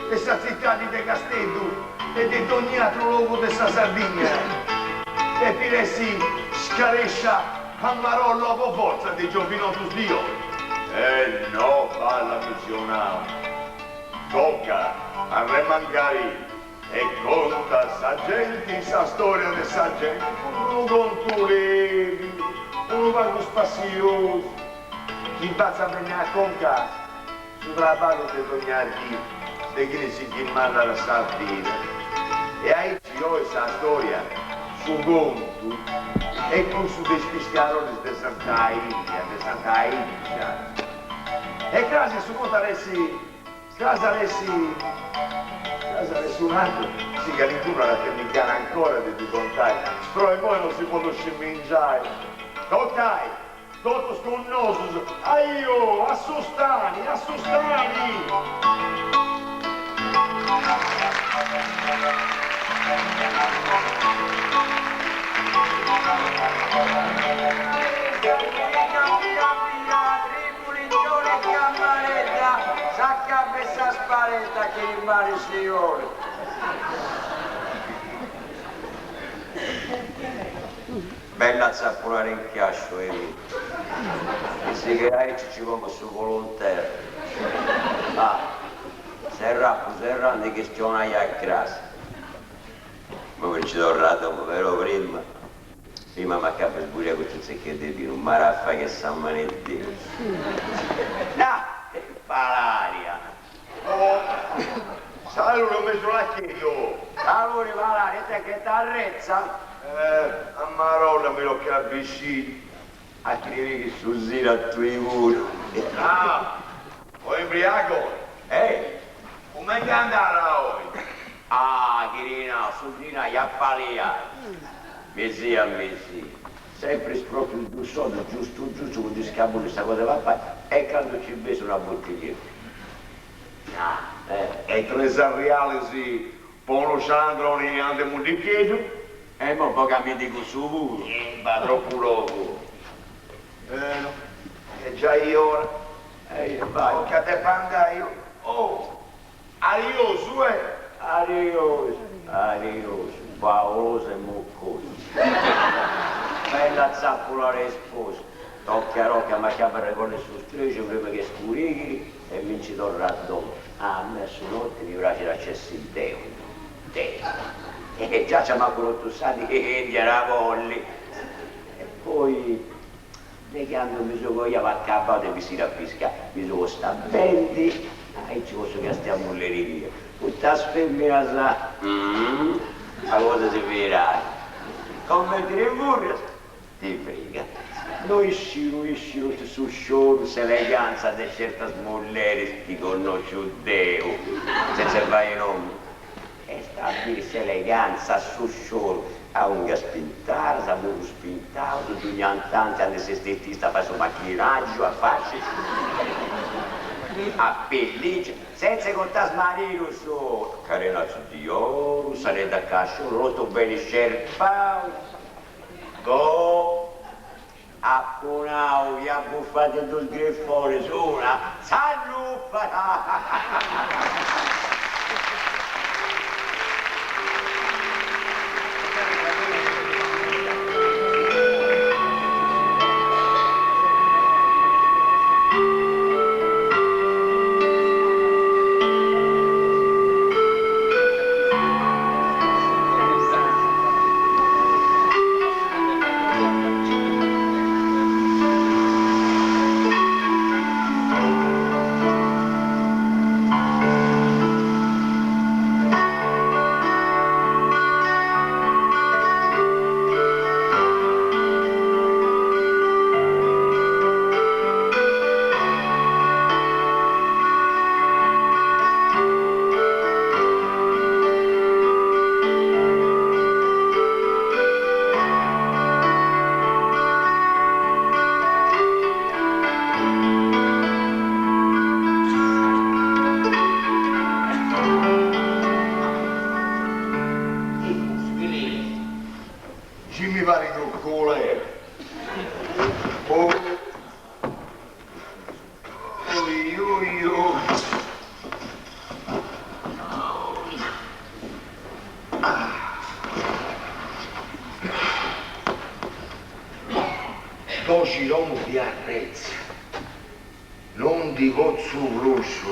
de sa tzitadi de Casteddu e de dogni atru logu de sa Sardigna depit essi scarescia a marolla o po fortza de giovinotus di oi. E no balla missionau. Tocat a arremangari E conta sa genti sa storia de sa genti cun unu contu lebiu, unu pagu spassiosu, chi fatzat benni a conca su traballu de dogna dì de chini si ndi mandat sa vida. E aici oi sa storia, su contu, est cussu de is piscadoris de Santa Ilia, de Santa Igia. E crasi su contu at essi Cras at essi, cras at essi un'atru, si calincunu at a tenni gana ancora de ddu contai, però immoi non si podit scimingiai. Tocai, totus cun nosus, aio, a su stani, a su stani! Tribuliccione e cammaredda, sa camba e sa sparedda chi rimane signore. Bella zappulare in chiasciu, eh. E si che aici ci pongo su volontaire. Ah, serrapu serrandi chistionai a cras. Immoi mi nci torru a domu, però prima Prima m'acabu 'e sburiai custu tziccheddu 'e binu, maraffa che sa manu 'e Deus. Nah! Malaria! Oh! Saludi mesu laccheddu! Saludi Malaria, ita che t'arrezza? Eh, a marolla mi tocat a bistiri. A chini pighit su sida a tui puru. Ah! O imbriagu? Eh! Cumenti andat oi? Ah, Chirina, su dinai a paliai. Mesia mesia. Sempri is proprius dus soddus, giustu giustu po ndi scabulli sa cosa 'e papai e candu ci bessit una bottigliedda. Ah, eh. E tres arrialis po unu scialandroni ande muddicheddu. E immoi bogamindi cussu puru. Imba, tropu logu. Eh no, est giai ora. Eia, bai. Tocat de andai. Oh! Ariosu eh! Ariosu, ariosu, paulosu e muccosu. Bella zappula resposta. Tocca tocca m'acabu arregolli su strexu prima chi scurighiri e mi nci torru a domu. Ah, a mei a su notti mi praxit a nc'essi deu, deu. E già nci mancu totu sa dì e ndi at a bolli. E poi De candu mi seu coiau acabau de bessiri a piscai, mi seu postu a bendi, aici potzu castiai a mulleri mia, custas feminas, sa cosa si firai, comenti ti furrias, ti frigant. No isciu, no isciu totu su scioru, s'eleganza de certas mulleris chi connosciu deu, senza fai nomini. Est a biri s'eleganza, su scioru, a ungas pintadas, a murrus pintaus, dogna tanti andat s'estetista a fai su machinaggiu a faci, a pellicia, senza contai is maridus, carenatzus di oru, s'aneddu a casciolu, totu beni scerpau, boh! Apu nau chi a bufai dus grifonis una s'allupat! Gi mi parit unu colera. Oh. Oi oi oi. Doxi domus de arretza. Non ndi potzu prus.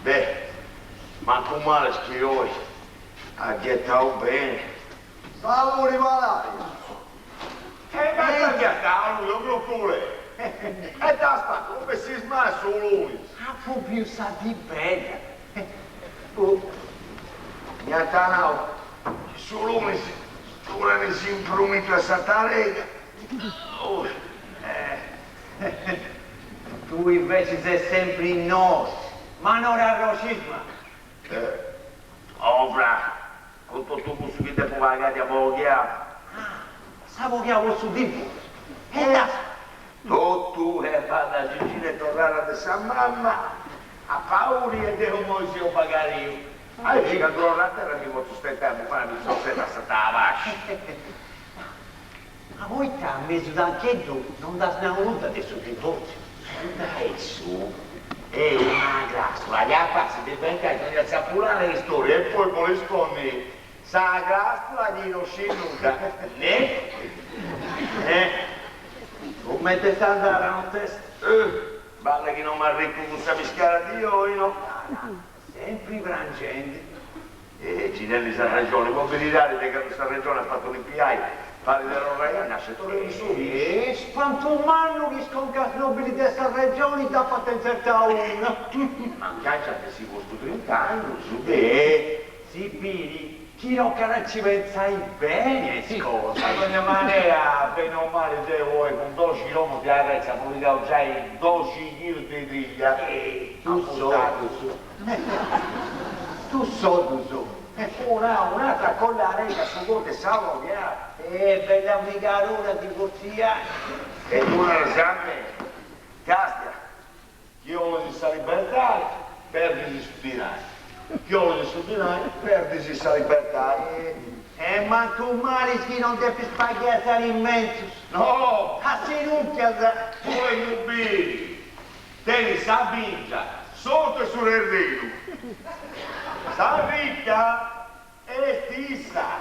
Beh, mancu male chi oi at ghetau beni. Saludi Valària! E ma ita ghetau, unu brucule! E dd'as fatu, non bessis mai su lunis! Apu biu sa dì bella! Boh, mi ant nau chi su lunis donant s'impromitu a sa tarega. Tui inveci ses sempri innoxi, ma no dd'arroscis mai. Oh fra', cun totu cussu chi depu pagai de aboghiau. Ah, s'aboghiau po su divortziu. E dd'as fatu. Totu est balla Gigina est torrada de sa mamma a Pauli e deu immoi seu bagadiu. Aici candu torru a terra mi potzu stentai a bufai una pitzotzedda a sa pasci. Ma poita a mesu tancheddu non dd'as nau nudda de su divortziu? Su est una crasula chi capassi de diventai dogna tzapulada 'e istoria e poi bolis ponni sa crasula chi no scit nudda, né? Eh. Cumenti est andada notesta? Eh, balla chi no m'arricu cun sa piscara di oi, no? Sempri prangendi. E chi tenis arrexoni, po beridadi de candu sa Regioni at fatu limpiai parit de torrai a nasci e torrai in su E spantu mannu chi is concas nobilis de sa Regioni dd'apant intzertau una. Mancai nci ant essi postu trint'annus. E si biri chi tocat a nci pentzai beni a is cosas. A dogna manera, beni o mali, deu oi cun doxi domus de arretza apu pigau giai doxi chilus de triglia. E tu so, Tu soddus. Una, un'atra collarega su contu 'e s'aboghiau. E bella frigadura divortziai. E ddu naras a mei. Castia, chi 'olis sa libertadi, perdis su dinai. Chi 'olis su dinai, perdis sa libertadi. E mancu mali chi non depis pagai is alimentus. No! A sinuncas. Bolemu biri. Tenis sa bingia, s'ortu e su terrenu. Sa ricca est issa.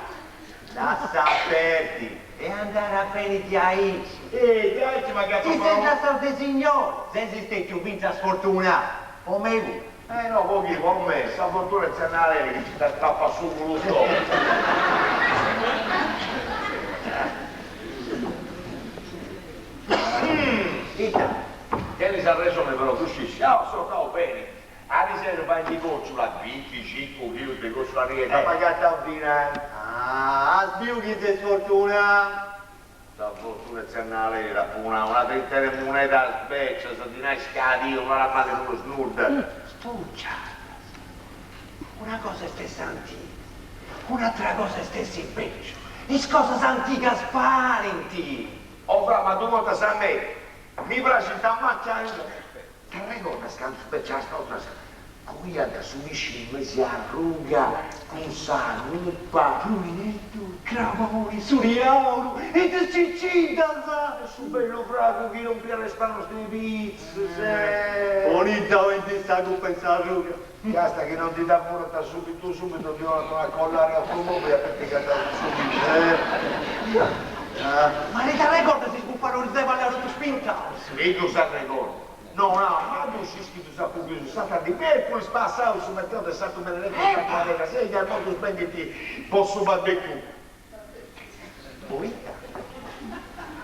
Lassa perdi e andat beni diaici. Eh, diaici m'agatu Ti ses lassau de signori, ses stetiu fintzas sfortunau, po mei puru. Eh no, po chi, po mei, sa fortuna est tzia Annalena chi nci dda papat su culu tou. Ita? Tenis arrexoni però, ddu scis, au sortau beni, ariseru faendi cocciula, binticincu chilus de cocciula niedda, apu agatau dinai. Ah, as biu chi ses sfortunau? Sa fortuna 'e tzia Annalena, apu nau, una trintena 'e munedas becias, dinai scadiu, oramai no est nudda. Stugiadas. Una cosa est s'antigu, un'atra cosa est essi beciu. Is cosas antigas balint! O fra', ma ddu contas a mei? Mi praxit a maciai. T'arregordas candu is becias nostras coiant su pisci in mesu 'e arruga cun sa lupa? Pruineddu, craboni, su diaulu, is ciciddas! E su bellu fragu chi rompiat is pannus de pitzus e. Bonita comenti sa cupa in s'arruga. Casta chi non ti dda furant subitu subitu ti 'onant una collare automobili apetigada cun su pisci. Ma ti t'arregordas is bufaronis de palla totus pintaus? Mi ddus arregordu. No, no, ma ddu scis chi ddus apu bius s'atra dì, mèrculis passau su mercau de Santu Benedetu in Santa Arega, sei ca imoi ddus bendint po su barbecue. Poita?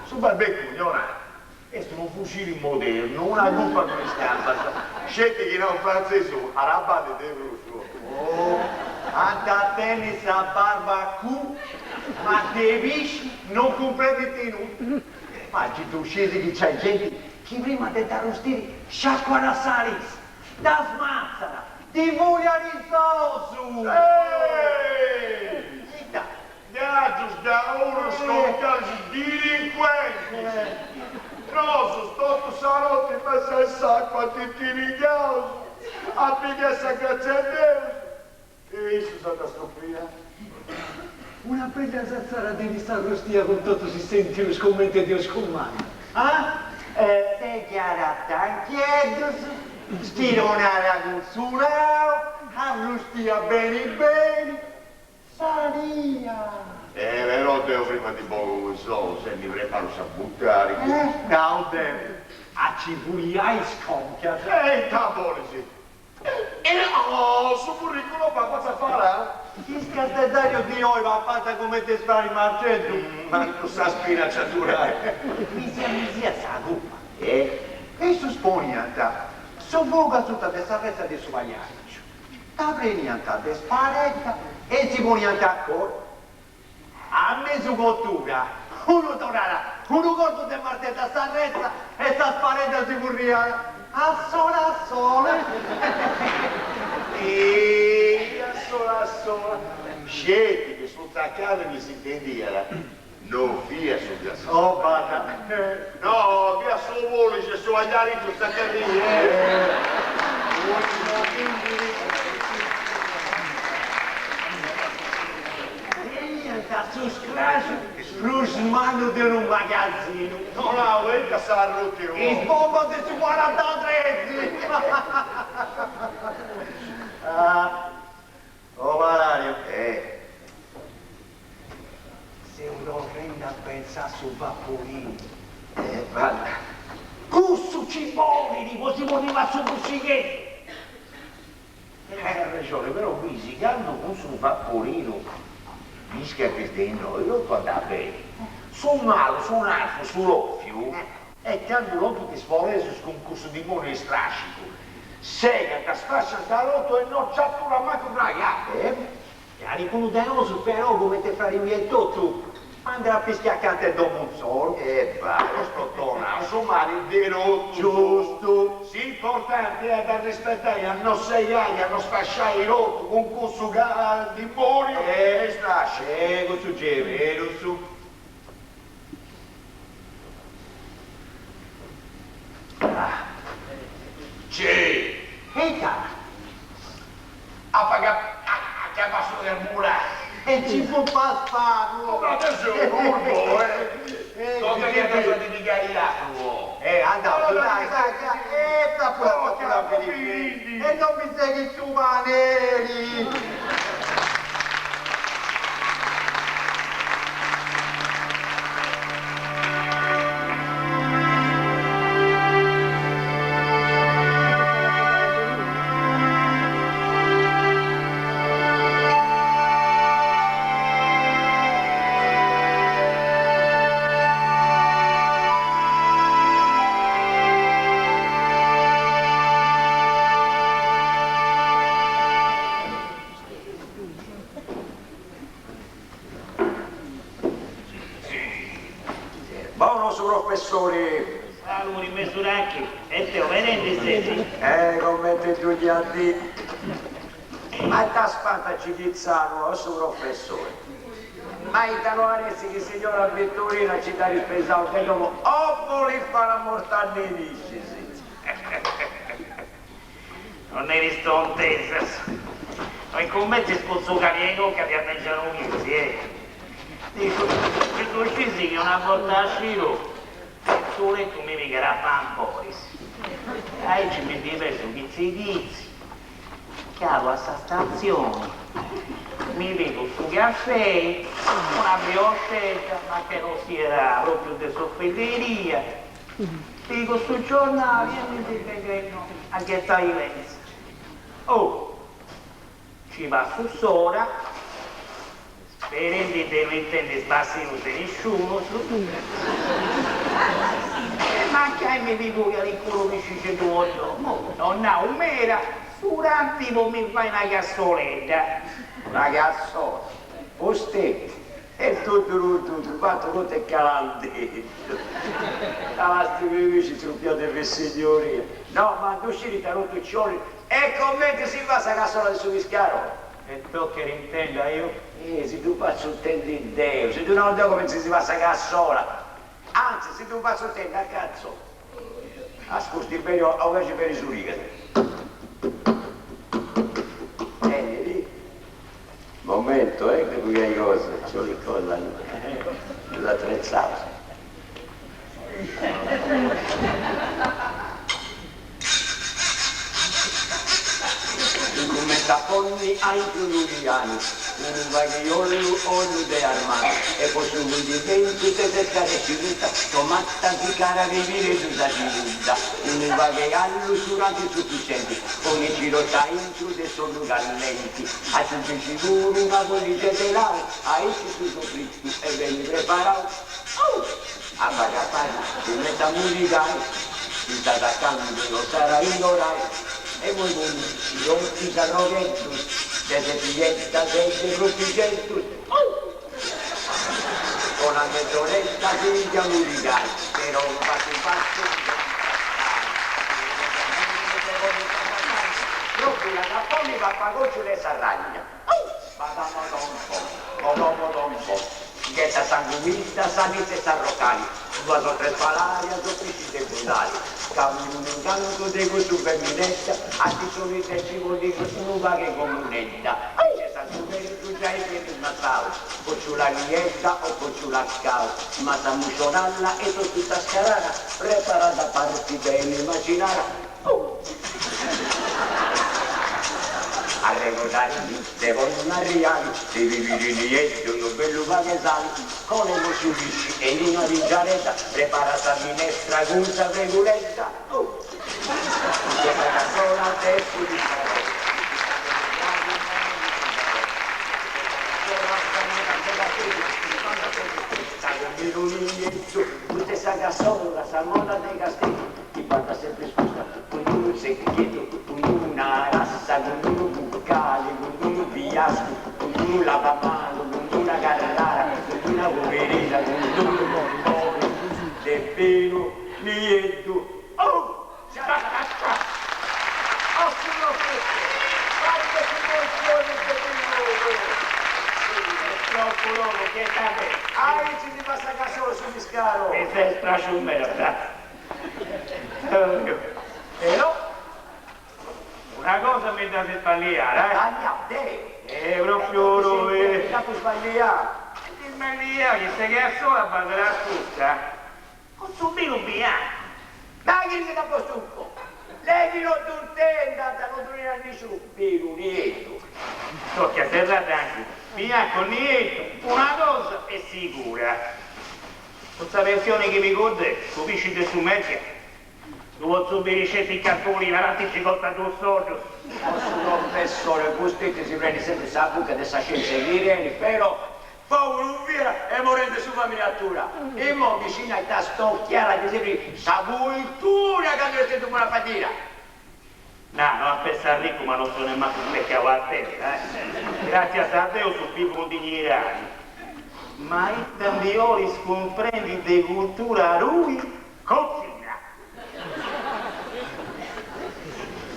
Su barbecue, gnora, est unu fucili modernu, una cupa cun is cambas, sceti chi nau frantzesu at a balli de prus. Oh, ant a tenni sa barbacu, ma de pisci non cumprendint nudda. Ma gi ddu scis chi nc'est genti chi prima de dd'arrustiri sciacuat sa lissa, dda smatzat, ddi fùliat is ossus! Ehi! Ita? Viaggius gaurus sconcaus dilinquentis! Nosus totu sa noti in mesu 'e s'acua atitirigaus a pigai sa grazia 'e Deus e issus a dda strupiai. Una bella satzara de lissa arrustia cun totus is sentius comente Deus cumandat, ah? Seghia a tanchieddus, schironada cun su lau, arrustia beni beni, Salia! Eh, però deu prima ndi bogu. solos e mi preparo sa buttariga. Eh, nau deu, a ci fuliai is concas. E ita bolis? E oh, su burricu no papat sa fara? Is casteddaios di oi papant cumenti is fraris Marceddu. Mancu sa spina ci aturat. Misia misia sa cupa. E issus poniant su fogu asuta de s'arretza de su pagliariciu, dda preniant de sparedda e si poniant a coi. A mesu cottura, unu donat unu corpu de marteddu a s'arretza e sa sparedda si furriat a sola a sola. E a sola a sola, sceti chi su tzacadu chi s'intendiat no fiat su de sa Oh bada! No, fiat su polixi 'e su pagliaritzu tzacadì, eh! Teniant su scraxu prus mannu de unu magasinu. No nau, e ita s'arrutiu? Is bombas de su cuarantatresi! Ah, o Malario. Eh. Seu torrendi a pensai a su vaporinu. Eh, balla. Cussu ci bolit po si ponni a su bussigheddu. Tenis arrexoni, però bisi, candu cun su vaporinu piscant is de innoi, totu andat beni. Su malu, su narfu, su lòfiu, est candu lompint is foresus cun cussu dimoniu 'e istràscicu, segant, sfasciant totu e no nci aturat mancu fraigada. Calicunu de nosu però, comente fradi miu etotu, andat a pischi acanta 'e domu insoru. E bai, custu torra a su mari de totus. Giustu. S'importanti est a dd'arrispetai, a no segai, a no sfasciai totu cun cussu dimoniu 'e istrascicu. E cussu gei berus. Gei. E ita? A paga a chiama su carburanti. E ci fu paspagu. Ma deu seu curbu eh. Tocat chi andaus a ndi pigai atru oh. E andaus dai dai dai e tzapu tzapu Filippi e non mi seghis su paneri. Bonu su professori! Saludi, Mesuracchi, e teo benendi sesi? Eh, comente dogna dì. Ma ita spantat Citizzanu a su professori? Ma ita no at essi chi signora Vittorina ci dd'at ispesau de domu o bolit fai a morti a nemicis? Non neris tontesas. No incumentzis cun su cani 'e conca di a mengianu chitzi, eh. Dicu, si ddu scisi chi una borta a scidu in su letu mi pigat a pamporis. Aici mi ndi pesu chitzi chitzi, calu a sa statzioni, mi pigu su cafei, una brioscedda, ma che no siat propriu de s'ofelleria, Pigu su giornali e mi ndi bengu a ghetai pensa. Oh! Ci passu s'ora, sperendi de no intendi is bassinus de nisciunus, e mancai mi pigu calincunu piscixeddu po domu, no nau meda, su tanti po mi fai una cassoledda. Una cassola? Fusteti E totu rutu, trubatu totu e calandeddu. Alasti mi fici trupiau de fessignoria. No, ma ddu sciri ita totu ci 'olit e comenti si fat sa cassola de su piscarolu. E tocat intendi aiu. Eh, si ddu fatzu intendi deu, si ddu nau deu comenti si fat sa cassola. Antzis, si ddu fatzu intendi a cazzola. Ascurti beni, obergi beni is origas. Teniri. Momento, eh, depu pigai cosa, nci 'olit cosa, seus atretzaus. Incumentzu a ponni aintru unu tianu. Unu paghijollu ollu de armanu e po su cundimentu de s'escaresciuta tomatta siccada pibireddu sa cibudda unu pagh'e allu su tanti sufficienti ponici totu aintru de s'ollu callenti aciungici puru una folligedda 'e lau aici su sofrittu est beni preparau a pagu a pagu si metti a murigai fintzas a candu no s'at a indorai e immoi ponici totu is arrogheddus de sepieddas e de frutigheddus Po una mesoredda sighi a murigai però fatu fatu Procura da ponni papagòciula e s'arragna. Ghetta s'angumidda, sa mitza e s'arrocali, duas o tres palarias o pisci de fundali, ca unu incantu de cussu feminedda, a ti solidda e ci ponit unu pagu 'e comunedda. C'est s'angumerdu giai beni smatzau, cocciula niedda o cocciula cau, ma sa muscionalla est totu tascarada, preparada a parti beni macinada. Arregordaindi de bonn'arriali, de pibiri nieddu unu bellu pagu 'e sali, colemus su pisci e in una pingiaredda prepara sa minestra cun sa freguledda. Custa est sa cassola de su pisciarolu. Custa est sa cassola, sa moda de Casteddu. Chi bandat sempri scusta cun d'unu zeccheddu, cun d'una rassa, cun d'unu bucali, cun d'unu fiascu, cun d'unu lavamanu, cun d'una carrara, cun d'una coberina, cun d'unu bomboni de binu nieddu. Oh! A su professori, faghet su boncioni de binu! Est troppu longu, ghetate! Aici si fat sa cassola su piscaru! Mi ses praxu meda. Però una cosa mi dd'as isballiada, eh? Sballiau deu? Eh, propriu tui. Ita dd'apu sballiau? T'as isballiau chi sa cassola bandat asciutta cun su binu biancu. Ma chi si dd'at postu in conca? Lei chi no ddu intendat, no ddu narat nisciunu, binu nieddu. Tocca serra tranquillu, biancu o nieddu, una cosa est sigura. Cun sa pensioni chi pigu deu, su pisci de su mercau ddu potzu biri sceti in cartolina, tanti nci costat dus soddus. O su professore, fusteti si prenit sempri sa buca de sa scienza chi tenit, però poburu fiat e morendi su famini a tura. Immoi mi scina ita stocchiara chi sempri sa cultura candu est stetiu bona faddina. No, no ap'essi arricu ma no seu nemmancu specchiau a terra, eh. Gratzias a Deus bivu cun dignidadi. Ma ita ndi 'olis cumprendi de cultura tui? Coxina!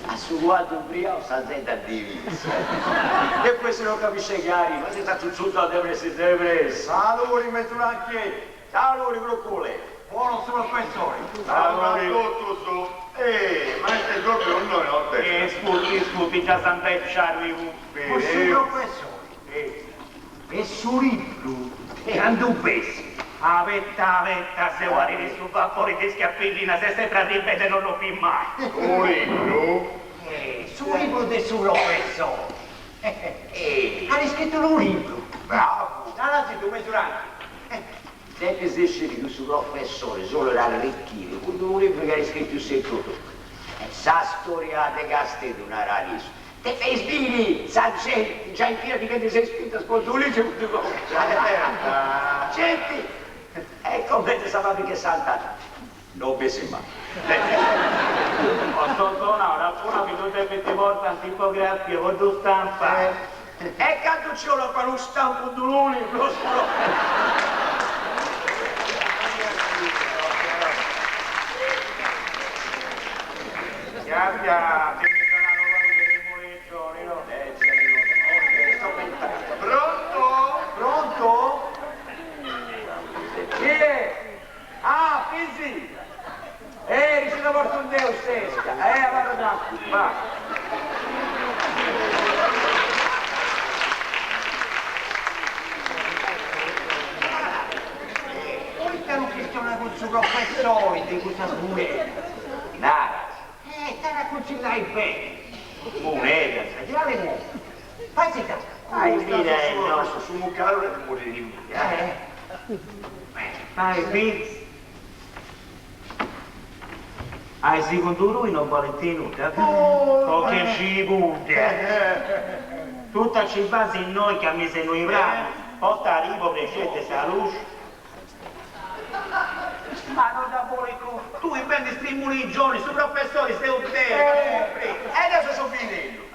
A su cuaddu briau sa sedda ddi piscat. E questo non capisce chiari, ma si s'acciuciuta de pressi de pressi. Saluri mesuranchi! Saluri Crucule! Buonu su professori! Saluri a totus! Eh, ma est propriu innoi no testa. Iscurti, iscurti, già s'ant a ecciare i pumperis. Su professori! E su libru candu bessit? Abetta, abetta, seu arriri su vapori de is capellinas est sempri arribendi e no lompit mai. Su libru? Su libru de su professori. At iscritu unu libru. Bravu! Narasiddu mesuranti. Depis isciri chi su professori si 'olit arricchiri cun unu libru chi at iscritu issu etotu. Sa storia de Casteddu, narat issu. Depeis biri sa genti giai in fila pighendi sa ispintas po ddu ligi po ddu comporai. Genti! E comente sa fabbrica 'e Sant'Anna no bessit mai. O Totonau, apu nau chi ddu depint portai in tipografia po ddu stampai. E cantu nci 'olit a fai unu stampu de unu libru? Pronto? Pronto? Chi è? Ah, Fisi! Eh, si dda portu deu s'esca! Eh, abarra tranquillu, va! Poita non chistionas cun su professori de cussas munedas? Naras. Eh, t'at a cunsillai beni. Munedas? Chi cali muneda? Fai si ca. Ai mira e no. Su mucadore de mulleri mia. Ai bi. Ai segundu tui non balint nudda. Conch'e cibudda. Tutta ci basi innoi ca mi seu innoi pranu, porta po prexeri sa luxi. Ma non dda bolit cu. Tui bendis trimuligionis, su professori seu deu, ca non cumprendu. E deu seu su binellu.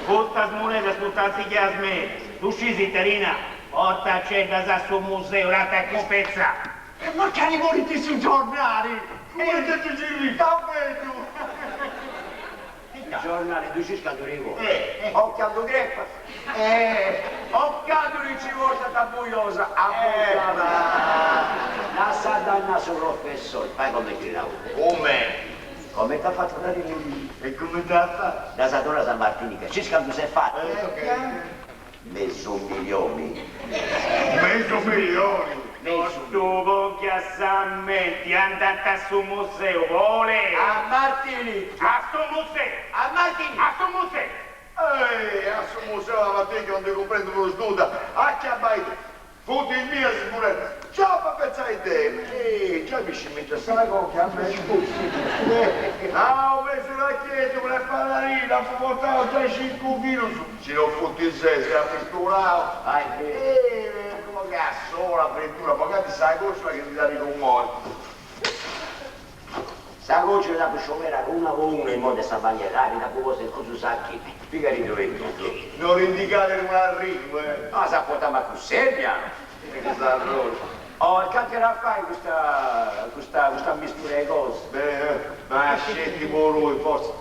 Custas munedas funt antigas medas, ddu scis ita ti nau, portaceddas a su museu, dd'ant a cumpentzai. E mancari morit in su giornali! Cumenti ti si Davveru! Su giornali ddu scis candu ddi ponit? O candu crepas o candu nci portat a buiosa a bucada. Lassa dda nai su professori, fai comenti ti nau deu. Comenti? Comenti at fatu fradi miu. E comenti at fatu? Ddas at donadas a Martinica, scis cantu s'est fatu? Mesu milioni. Mesu milioni? Non ddu pongias a menti, andant a su museu, bolei! A Martinica! A su museu! A Martinica! A su museu! Ehi, a su museu a Martinica non ndi cumprendu prus nudda, aciabaidda! Funt is mias is munedas. Già apu a pentzai deu. Eh, giai mi scimmingiat sa conca a mei. Au, mesu racheddu, preparadì, apu portau giai cincu chilus, si no funt ses, e amisturau. Eh, como che a sola avventura, bogadi sa cocciula chi si dda ricummoni. Sa cocciula dd'apu scioberada una po una immoi de sa banghera, chi dd'apu posta in cussu sacchitu. Pigadiddu totu. No rindicare un arrigu, eh. Ah, sa portamu a Cusserbiano. E che s'arroxu. Oh, e cantu at a fai custa, custa, custa mistura 'e cosa? Beh, ma sceti po tui, fortzis.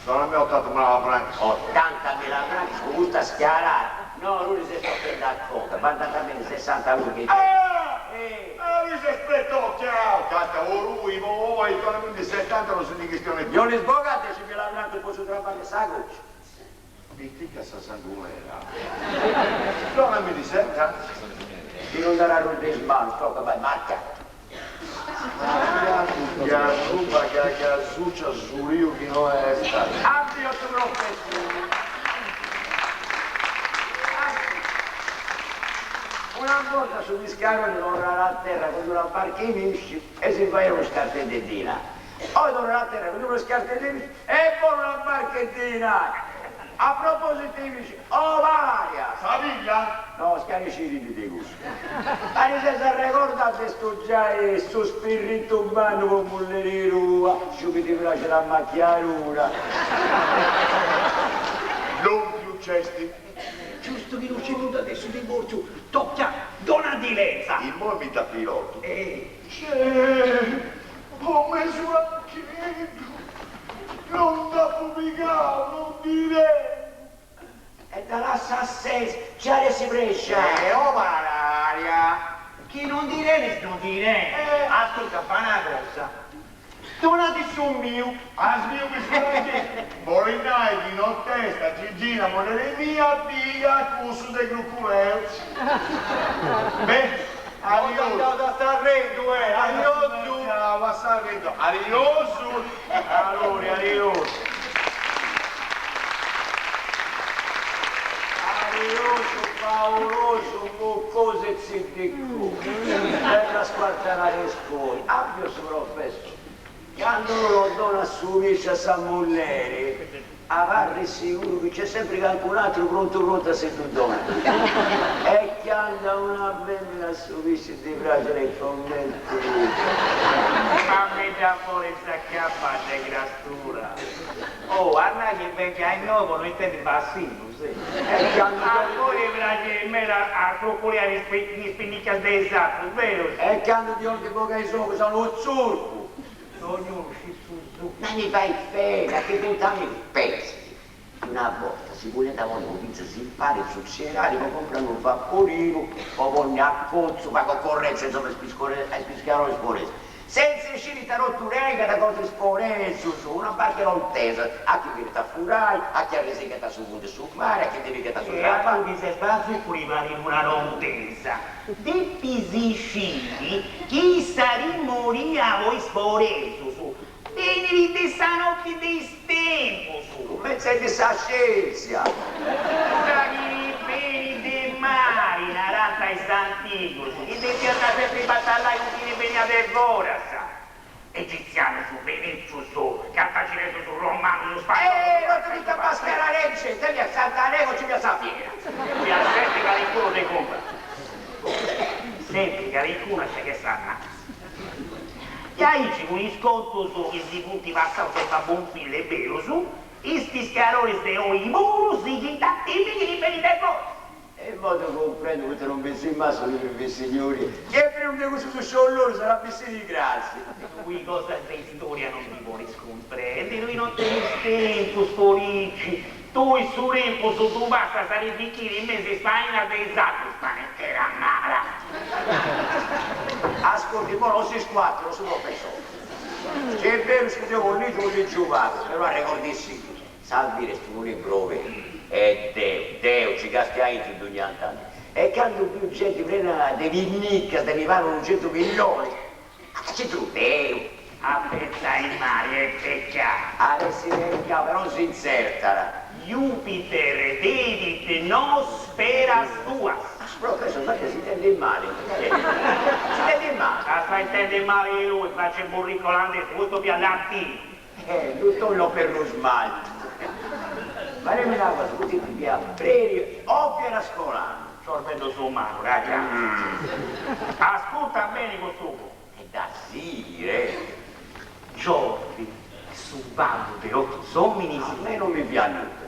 Donami otantamila francos. Otantamila francos po custa schiarada? No, tui ses tochendi a conca, bandant beni sessanta unu chi. Ah! Ah, lui s'est pretocchiau! Canta po tui, po oi, donamindi setanta non si ndi chistionit prus. No ndis bogat deximila francos po su traballu 'e sa coccia. Pitica sa sangunera. Donamindi setanta. Chi non nd'arrui de is manus, toca, bai, marca. Gasuba ca gasuccia su riu chi no est. Addio su professori. Una borta su piscaroni torrat a terra cun d'una barca 'e pisci e si faiat unu scarteddu 'e dinai. Oi torrat a terra cun d'unu scarteddu 'e pisci e puru una barca 'e dinai. A propositu 'e pisci, oh Maria! Sa filla? No, scarescidindi de cussu. Ma ti ses arregordau de stu giai su spirritu mannu po mulleri tua, su chi ti praxit a machiadura? Lompiu nc'esti. Giustu chi no scit nudda de su divortziu, toca, donadi leza! Immoi mi dda pilotu. Cè, po mesu rancheddu, non nd'apu pigau, non direi. E dda lassa a setzi, nci at essi prexada. E oh malaria! Chi non ndi tenis non ndi tenis. Ascurta, fa una cosa, donadi su miu. A su miu mi su rancheddu. Bolit nai chi nottesta Gigina mulleri mia pigat cussu de Cruculeu. Beh, adiosu. A s'arrendu, eh! Adiosu! Ciao, a s'arrendu. Adiosu! Allora, adiosu. Ariosu, paurosu, muccosu e tziddicu. Bella squartara de scoi. Addio su professori. Candu unu donat su pisci a sa mulleri, abarrit siguru chi nc'est sempri cancun'atru prontu prontu a si ddu donai. E candu a una femina su pisci ddi praxit e comenti. Ma mi dda bolis acabai de crastura. Oh, a nai chi bengi a innoi po no intendi bassinus, eh. E candu. A podi praxiri meda a cruculiai in is pinnicas de is atrus, berus? E candu ti 'olint bogai is ogus a unu tzurpu. Dognunu scit su suu. Ma mi fait pena chi funt amigus. Pensa chi una borta si boliant ponni po fintzas impari in sotziedadi po comporai unu vaporinu po ponni a cotzu, pa concorrenza insoma a is piscaronis foresus. Sentza sciri ita totu negat contra is foresus, una barca 'e tontesas, a chi benit a furai, a chi arresigat su fundu 'e su mari, a chi ndi pigat su E a traballu. tui chi ses bazuccu ti parit una tontesa. Depis sciri chi sa timoria po is foresus benit de sa notti de is tempus. Cumentzendi sa scièntzia! Nudda chi benit de mari, narant is antigus, chi depiant sempri batallai cun chini beniat de foras. Egitzianus, fenìcius, cartaginesus, romanus, spagnolus. Eh, non ti dda mascararence, teniat Sant'Arego ci fiat sa fiera. Fiat sempri calincunu de cumbati. Sempri calincunu a scegai sa mazza. E aici cun is contus chi si funt passaus de babbu fillu est berus, is piscadoris de oi puru sighint a timi chini benit de foras. E imoi ddu cumprendu poita non bessit mai su libru de Vissignoria, chi est prenu de cussus sciollorius at a bessiri crasi. Tui cosas de istoria non ndi podis cumprendi, tui non tenis tempus po ligi, tui su tempus ddu passas a ti fichiri in mesu is fainas de is atrus, panetera mala. Ascurti, imoi non si scuartit su professori. Chi est berus chi deu po ligi ligiu pagu, però arregordisì, Sa vida est unu libru obertu e deu, deu ci castiu aintru dogna tanti. E candu biu genti prena de pinnicas de mi parit unu certu pillonis, ma ita c'intru deu? A pensai mali est pecau. At essi pecau, però si intzertat. Jupiter dedit nos speras tuas. Ma su professor sa chi s'intendit mali, si intendit mali. As a intendi mali tui, facci 'e burricu olandesu, custu fiat latinu. Eh, ddu tollo per lu smaltu. Ma nami una cosa, custu tipu fiat predi o fiat scolanu? Ciorbeddu umanu, raga. Ascurta beni custu contu. E da sighire. Giovi, su babbu de totu is ominis. A mei non mi fiat nudda.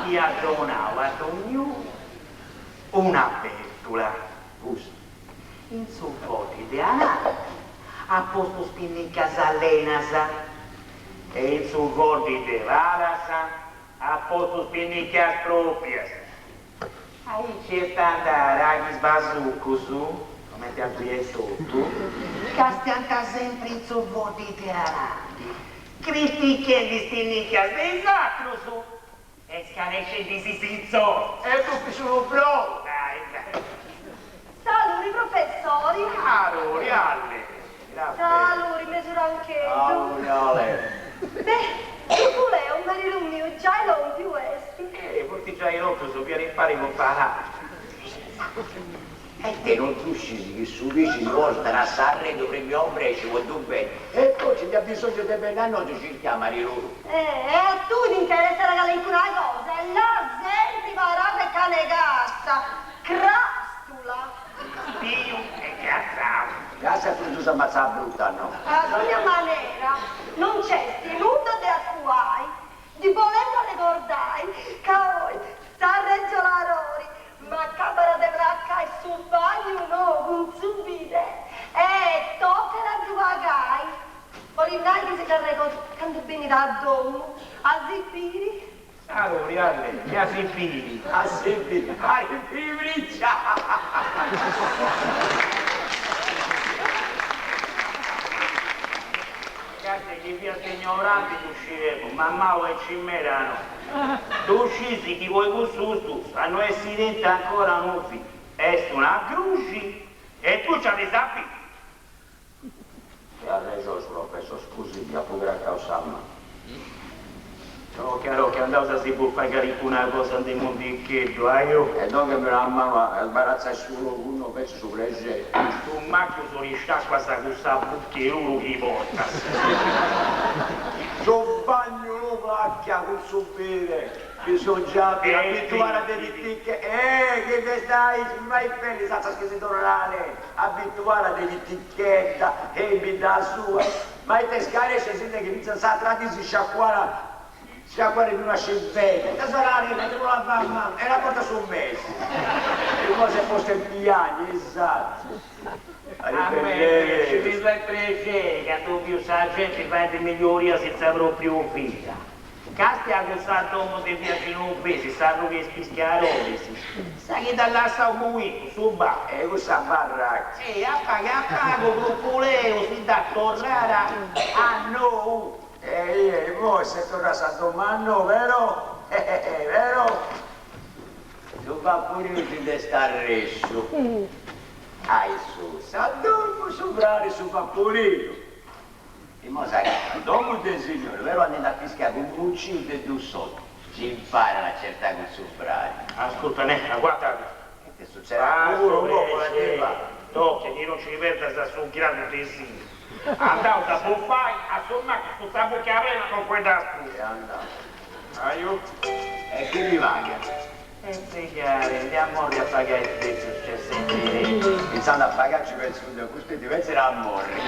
Iat donau a donniunu una bèrtula. Custa. In su foddi de ananti at postu spinnicas allenas e in su foddi de palas at postu spinnicas proprias. Aici est andada chi is basucus, comenti a tui etotu, castiant sempri in su foddi de ananti, critichendi is spinnicas de is atrus E scarescendisi s'insoru. E propriu su brou. Dai, dai. Saluri professori. Saluri Ale. Saluri Mesurancheddu. Saluri Ale. Beh, Trupuleu, maridu miu, giai lompiu esti. Eh, funt giai lompius, fiat impari cun Palà. E te non ddu scisi chi su pisci si portat a s'arredu prima 'e obresci po ddu bendi e poi nci nd'at bisongiu de benni a nosu circa maridu. Eh, e a tui t'interessat calincuna cosa, e là sempri parada e cane cassa, crastula. Stiu e cassau. Cassa prus sa matzada bruta, no? A dogna manera non nc'esti nudda de acuai, Ddi bolemu arregordai ca oi s'arregioladori m'acabat de placai su bagnu nou cun su bidè e tocat a ddu pagai. Bolit nai chi si dd'arregordat candu benit a domu a si biri. Saluri Ale, e a si biri. A si biri, arrivederci. Casi chi fiast ignoranti ddu sciemu, ma mau aici meda no. Ddu scisi chi poi cussus dus a no essi tentu ancora unu fillu est una gruxi e tui nci as de sapiri. E arrexoni su professor, scusi, mi apu cracau sa manu. Rocca rocca, andaus a si bufai calincuna cosa de Monticheddu, ajo. E donghemi una manu a sbaratzai su logu, no fetzu su prexeri. Custu maccu si sciacuas cussa bucca 'e uru chi portas. Su bagnu lu placchia cun su bidè, bisongiat a abituare de pitiche, eh chi est aici, mi fait beni is atzas chi si torrat abituare de pitichedda e in bidda sua. Ma ite scarescia si chi fintzas s'atra dì si sciacuat sciacuat in una scivella, ita s'orari ma ti non la fa manu, e una borta a su mesi. E imoi s'est postu a piangi, esattu. A mei mi fait prexeri candu biu sa genti faendi miglioria in sa propriu vida. Castia cussa domu de via Genovesi, sa rughe 'e is piscadoris, sa chi dd'at lassau buitu, su babbu. E cussa barraca. E a pagu a pagu Trupuleu si dd'at torrada a nou. E imoi s'est torrada sa domu a nou, però, però, su vaporiu si nd'est arresciu. Ai su, sa domu, su fradi, su vaporiu. Imoi s'agatat a domu de signori, però andint a piscai cun unu ciu de dus soldi. Si imparat a certai cun su fradi. Ascurta, nè, aguantat. E su tzeracu puru, po cumenti fai. Tocca chi non ci perdas su gradu de sinu. Andaus a bufai a su mancu cun sa bucca prena non fueddas prus. E andaus. Aju. E chi mi pagat? E pigare, ndi a morri a pagai is depius c'est sempri. Intzandus a pagai ci pentzu deu, custu ti pentzit a morri.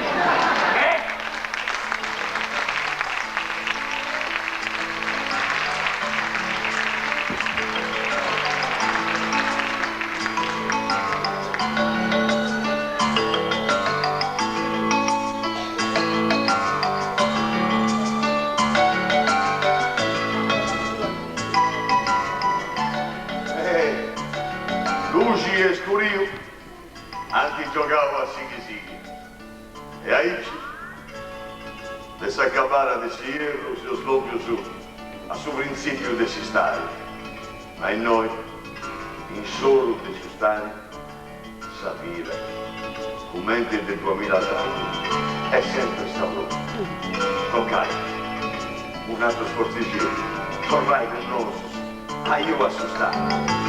Eh! Eh, luxi e scuriu ant giogau a sighi sighi. E aici, de s'acabada de s'ierru seus lòmpius a su printzìpiu de s'istadi, ma innoi, in s'oru de su stani, sa vida, cumenti de duamilla annus, est sempri sa pròpia. Tocai un'atru sfortzixeddu, torrai cun nosus, ajo a su stani.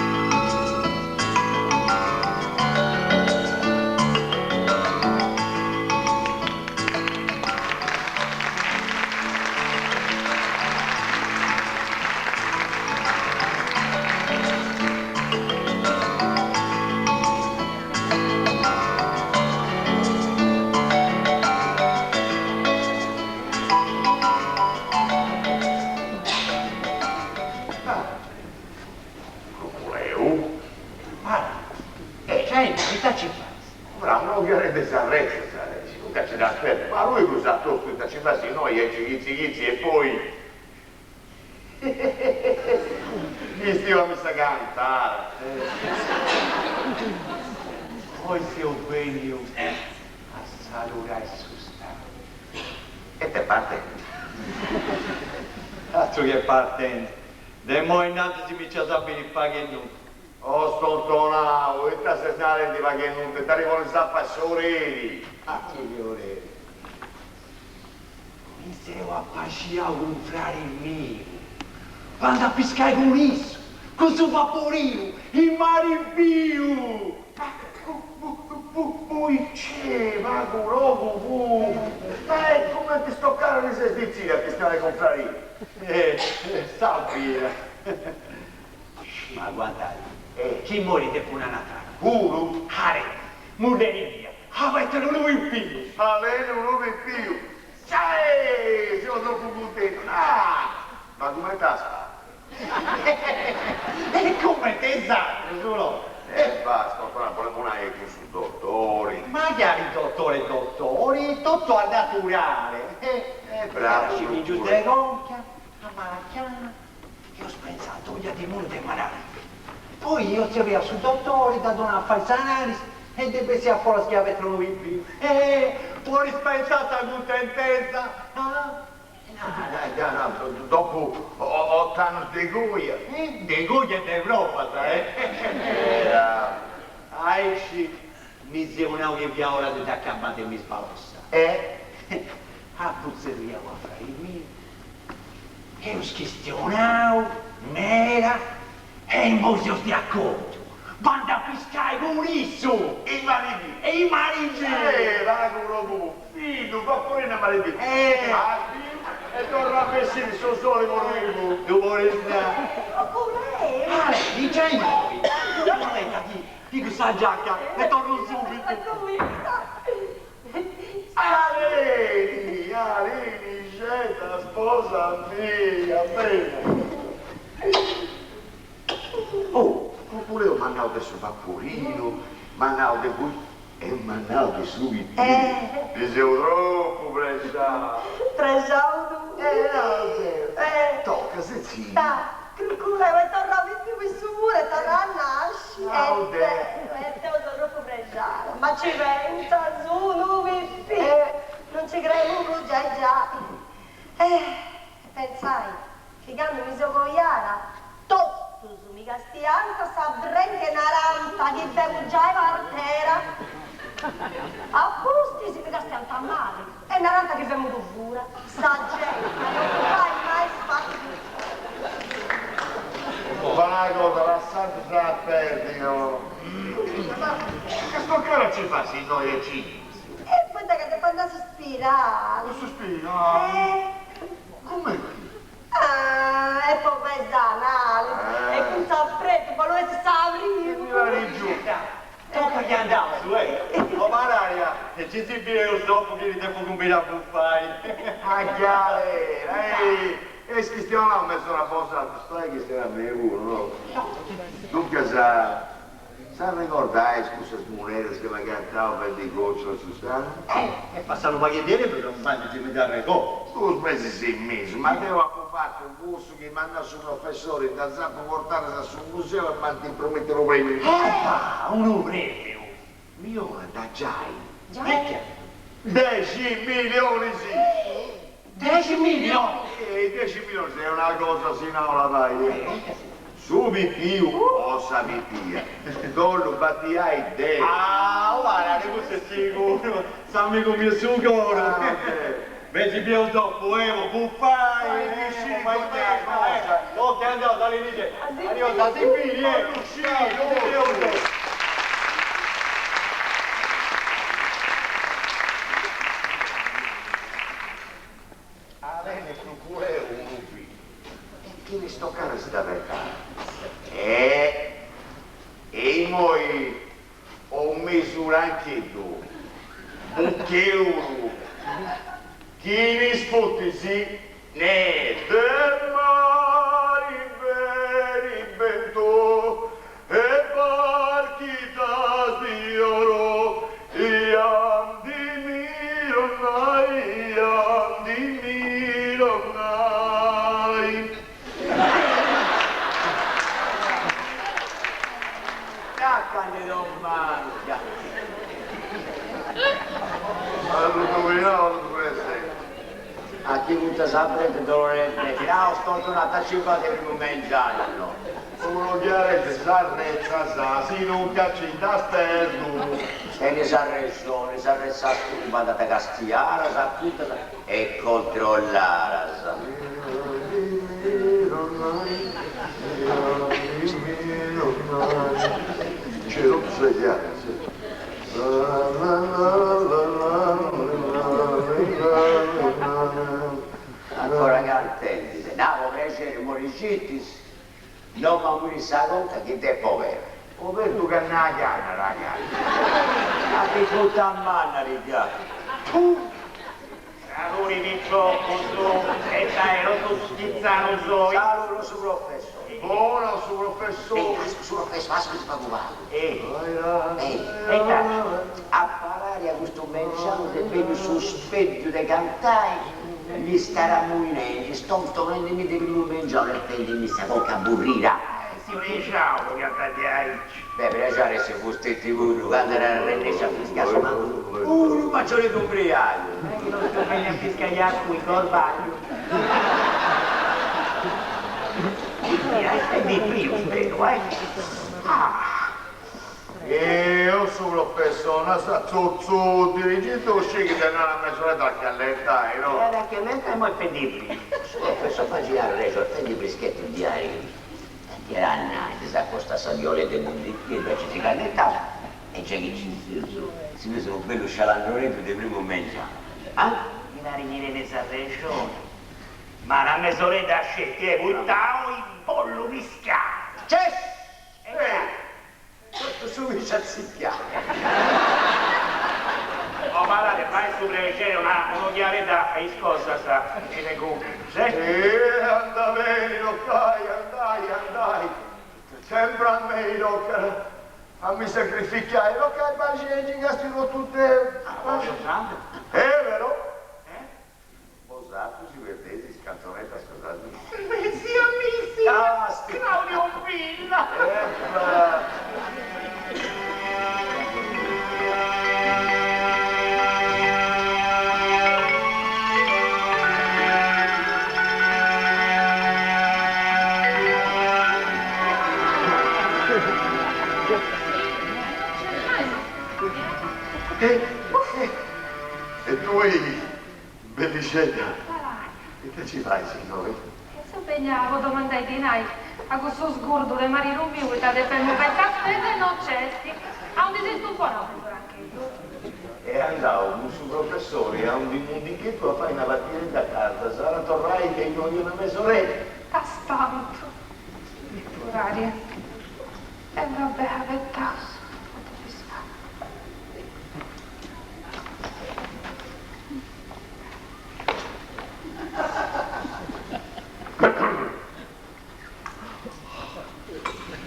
Cruculeu? E ita ci fais? Brau, no gherende sa retza, si nunca ci dd'aspetu, ma lui prus a tostu ita ci fais innoi aici chitzi chitzi e poi Bistiu a sa cantara. Oi seu benniu a saludai su stani. E t'est partendi. Atru che partendi. De imoi innantis mi nci as a biri pagu e nudda. Oh stontonau, ita ses narendi pagu e nudda, t'arrivu a fai s'oreri. Atru che oreri. Mi seu apaxiau cun frari miu, bandu a piscai cun issu, cun su vaporinu, in mari biu! Poicè, pagu logu fu! Ma e cumenti stocara ti ses ditzidiu a chistionai cun frari? Eh, sa vida! Ma aguantai, chi morit depu nai un'atra cosa. Puru? Are, mulleri mia, Avete unu pipiu! Avete unu pipiu! Sai! Seu tropu cuntentu! Ah! Ma cumenti as fatu? E cumenti is atrus, no? E basta, ancora bolemu nai cun su dotori. Magari dottore dottori, totu al naturale. E bravu. Scimingius de conca, a mala chiana, eus pentzau dogna dimoniu de malàdia. Poi eus zerriau su dotori, dd'at donau a fai s'analisi e nd'est bessiu a foras chi avete unu pipiu. Eh, podis pentzai sa cuntentesa, ah? Nara, dopu ot'annus de coja. De coja e de provas, eh? Aici mi seu nau chi fiat ora de dd'acabai de mi sbalossai. E? Apu zerriau a frari miu Eus chistionau meda e immoi seus de acordu, bandu a piscai cun issu! In mari biu! In mari biu! Eh, pagu logu, fillu, vaporinu a mari biu! Addiu e torra a bessiri su soli puru imu! Ddu podis nai! Oppure! Ale, dice immoi! Aspetta chi pigu sa giacca e torru subitu! Aleni, Aleni, sceta, sposa mia, bella. Oh, Cuculeu m'at nau de su vaporinu, m'at nau de cui e m'at nau de su pipiu. Mi seu tropu prexau. Prexau tui. Eh, no, deu. Toca, setzi. Cruculeu est torrau pipiu issu puru est torrau a nasci e deu e deu seu tropu prexada ma ci pentzas unu pipiu non ci cremu prus giai giai eh e pentzai chi candu mi seu coiada totus mi castiant sa brenti e narant chi femu giai partera a pustis mi castiant mali. E narant chi femu fura. Sa genti non fait mai spassiu. Fa una cosa, lassade a perdi, no? Ma che sto cara ci fa si noi e ci? E poita ca depu andai a suspirare. A suspirare? Eh. Comenti? Ah, e po fai s'analisi. E cun s'apretu bollu essi sa primu. Toca chi andaus, eh! O Mararia, e ci si bieus dopu chi depu cumbinai a bufai. A galera, ehi! Eis chistionau mes'ora bosatrus, fait chistionai a mei puru, no? Duncas, s'arregordais cussas munedas chi m'agatau fendi goccias a su stanu? Est passau unu pagheddu 'e tempus, ma gei mi dd'arregordu. Dus mesis e mesu, ma deu apu fatu cussu chi m'at nau su professori, ddas apu portadas a su museu e m'ant promitiu unu premiu. Ah, unu premiu! Mi 'onant giai. Giai? Dexi milionis! Dexi milionis? E dexi milionis est una cosa si nau la fai. Su pipiu o sa pipia dd'ollu batiai deu. Ah, guarda, custu est siguru, s'amigu miu su coru. Beh, si bieus dopu, eh, po bufai, eh, po fai festa, eh. Toca andaus, Alenice. Adios, a si biri, eh. Ciao, si bieus. Alene Cruculeu unu filu. E chini sto cara si dd'abetat? Eh! E imoi o mesu rancheddu, buccheuru, chini sfutis ne de mari beni bentu e barchitas di oro iam di mironai iam di mironai. Tacca de don Manuca. Allu presente. A chi butta sa prete dolore Ciao, sto tornando a 50 primo mengiano. Uno chiarette s'arrezza sa, si non cacci da sternu. E ne sa regione, sa rezza stupa da castiara, sa tutta e controllare. C'ero svegliato, sì. La la la la la la la la. Ancora cantenti, navo piacere, moricitis, non ma mi sa conta che te povero. Roberto Cannagana, ragazzi. Ma che tutta a manna, ragazzi. Tu! Saluri picciocco su, e dai, lo tu schizzano soi. Saluto su professore. Buono su professore. Ehi, su professore, ascolti poco va. Ehi, Ehi, e dai. a parlare a questo menciano se vedo su specchio de cantai, mi starà muinendo, sto tornando mi devi mangiare e prendi mi sta bocca aburrita. Si riusciamo che andate a Icci. Beh, per lasciare se foste TV, quando era rennescia a fiscare, ma un maggiore d'ubriaco. Non è che non sto bene a fiscare qui, corvaglio. È di più, spero, eh. Ah. E io sono professore, sa zozzo, dirigente uscì che te non ha messo la calletta, no? Era che lenta è molto di Su professor facile a reso, prendi il brischetto diario. Ti era annante, sa costa sagliole del mondo ci si calletta e c'è chi ci si si vede un bello scialandronetto di primo mangiare. Ah? Mi la riviene le sa regione. Ma la mesoretta scelta è buttavo in pollo mischiato. C'è! Eh! Tutto su mi ci azzicchiamo. Oh, guardate, fai su piacere una un'occhialetta e scossa sa, e le cucche, sì? E anda bene, andai, andai, andai. Sempre a me, lo a mi sacrificare, lo che baci e castigo tutte. È vero? Eh? Bosato si vedete, scanzonetta, scusate. Messia, messia! Claudio Villa! E, e tu Bellixedda, ita ci fais innoi? E seu benia po domandai dinai a cussu sgurdu de maridu miu poita depemu fai sa spesa e no nc'esti. Aundi si stumpona Mesurancheddu? Est andau cun su professori aundi Mundicheddu a fai una partiredda a cartas, at a torrai de innoi a una mesoredda. Ta spantu! Furaria. E va bè, abetaus, no depis fai.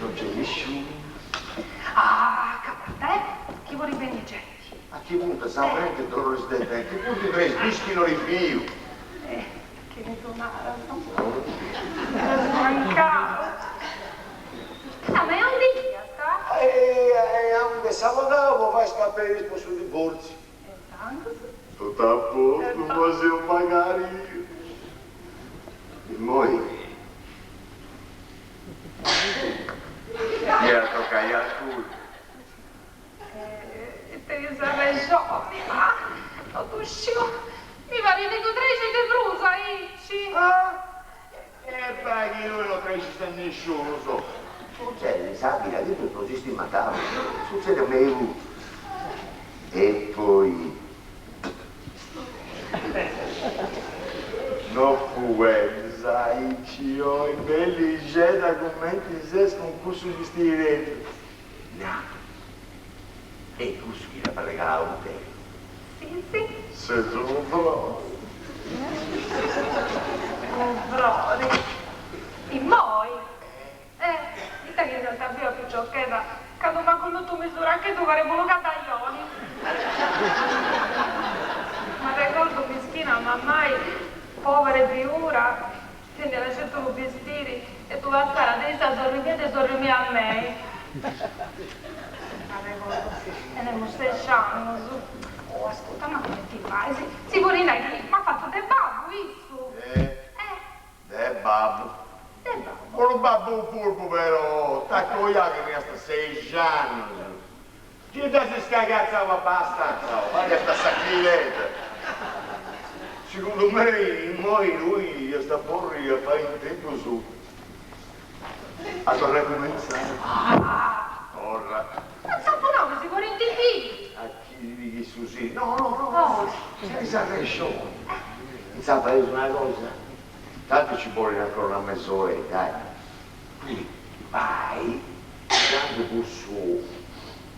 Non c'è nisciunu. Ah, acabada, eh, chi podit benni genti. A chi funt sa frente doloris de denti, funt tres dis chi no ddis biu. Eh, chini ddu narat. Est mancau. Ah, ma e aundi fiast? E aundi s'abogau po fai is paperis po su divortziu. E intzandus? Totu a postu, ma seu pagariu. Immoi iat a tocai a tui. E tenis arrexoni, ma no ddu sciu, mi parit de ddu trexi de prus aici. Ah? E bai chi innoi no trexis a nisciunus. Sutzedit in sa vida chi totus si stimant sutzedit a mei puru. E poi no fueddis aici oi bellixedda cumenti ses cun cussu bistireddu. Na, e cussu chi t'apu arregalau deu. Si, si. Ses unu frori. Unu frori. Immoi? Eh, ita chi siant biu a piciochedda, candu m'at connotu Mesurancheddu parebu unu cadaioni. M'arregordu, mischina, mammai, pobera e biura, Teniat sceti unu bistiri e ddu lassàt de issa sorri mia e de sorri mia a mei. M'arregordu, tenemus sexi annus. Oh, ascurta, ma cumenti fais? Si podit nai chi m'at fatu de babbu, issu. Eh, de babbu. De babbu. Unu babbu furbu però, t'at coiau chi teniast sexi annus. Chi dd'as iscagatzau abastanza, pariat sa chiledda. Segundu mei, immoi tui iast a porri a fai in tempus a torrai a cumentzai. Torra. Ma t'apu nau chi si podint biri. A chi ti pighit su sidi. No, no, no, no, tenis arrexoni. Intzà faeus una cosa, tanti ci bolit ancora una mesoredda, eh. Quindi bai candu cussu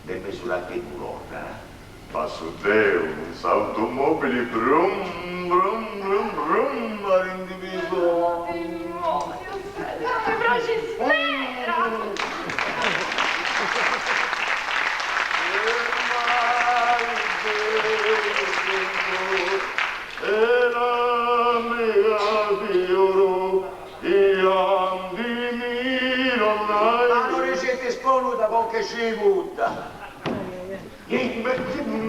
de Mesurancheddu torrat. Passu deu cun s'automobili brum brum brum brum a ti ndi pigai. Dimonius, mi praxis meda! Ma no ricette sponuta con che ci butta.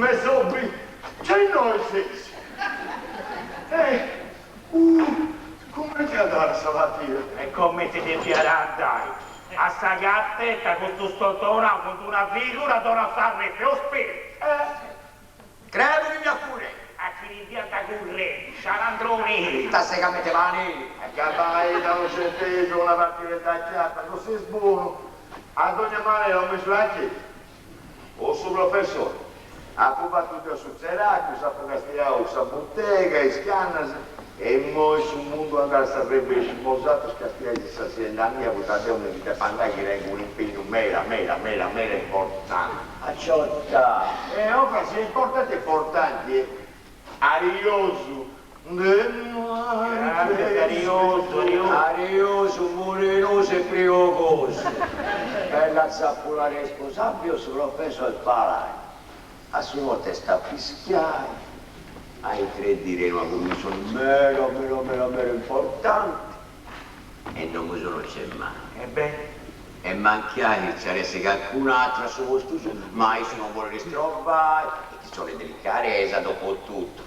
Mesobi, c'è innoi ses? Eh, uh, cumenti andat sa partida? E comenti depiat andai? A sa gattetta custu stotonau cun d'una figura donat s'arrefi, o spiritu! Eh! Credu chi fiat currendi. A chini fiat currendi, scialandroni! Ta sei ca metteva anelli. Acabai da unu centesimu una partidedda a chiappa, no ses bonu. A dogna manera o Mesurancheddu o su professori. Apu fatu deu su tzeracu, s'apu castiau sa butega, is cannas e immoi su mundu andat a s'arrebesciu, bosatrus castiais sa sienda mia poita deu mi ndi depu andai chi tengu un'impegnu meda meda meda meda importanti. Aciotta! E o fra si è importanti è importanti e ariosu de Grande ariosu, ariosu. Ariosu, murinosu e priogosu. Bella tzapula responsabili su professor Palai. A su note est a fischiai, a is tres diis una cummissioni meda meda meda meda importanti e in domu sua no nc'est mai. E beh? E mancai nci at essi cancun'atru a su postu suu, ma issu non bolit istrobai, e chistioni de delicaresa dopo tutto,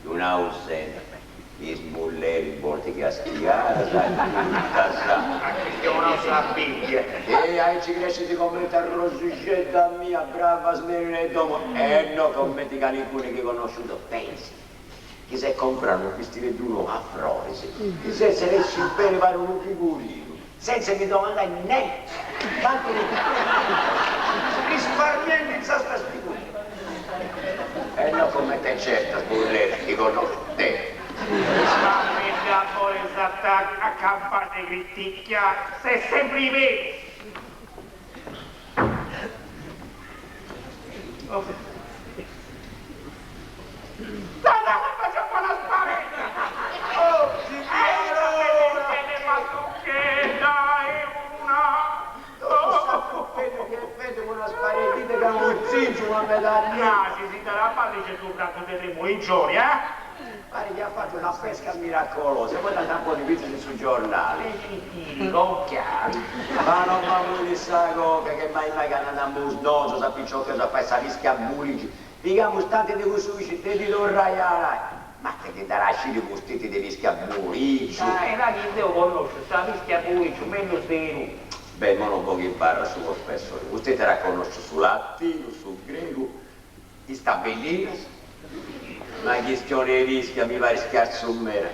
ddu nau sempri, Is mulleris bolint castiadas giustas. A chistionau sa Bibbia. E aici crescint comenti a Rosixedda mia, bravas meris de domu, e no comenti calincunu chi connosciu deu, pensa. Chi s'est comprau unu bistireddu nou a froris, chi senza essi beni parit unu figurinu, senza mi domandai nenti, tanti risparmiendi in sas figuras. E no comente certas bulleras chi connosciu deu. Ma mi dda bolis acabai de criticai, ses sempri peus. Parit chi at fatu una pesca miracolosa, poi dd'ant a ponni fintzas in su giornali. Ma non m'amulit sa conca che mai mai candu andamus nosus a piciocheddus a fai sa pisca a mulixi, pigamus tanti de cussu pisci de ddi torrai a arai. Ma che ti dd'at a sciri fusteti de pisca a mulixu? Dai, dai chi deu connosciu sa pisca a mulixu mellus de tui. Beh, imoi non bogheit barra su professori, fusteti at a connosci su latinu, su gregu, is tabellinas. Ma chistioni 'e pisca mi parit scarsu meda.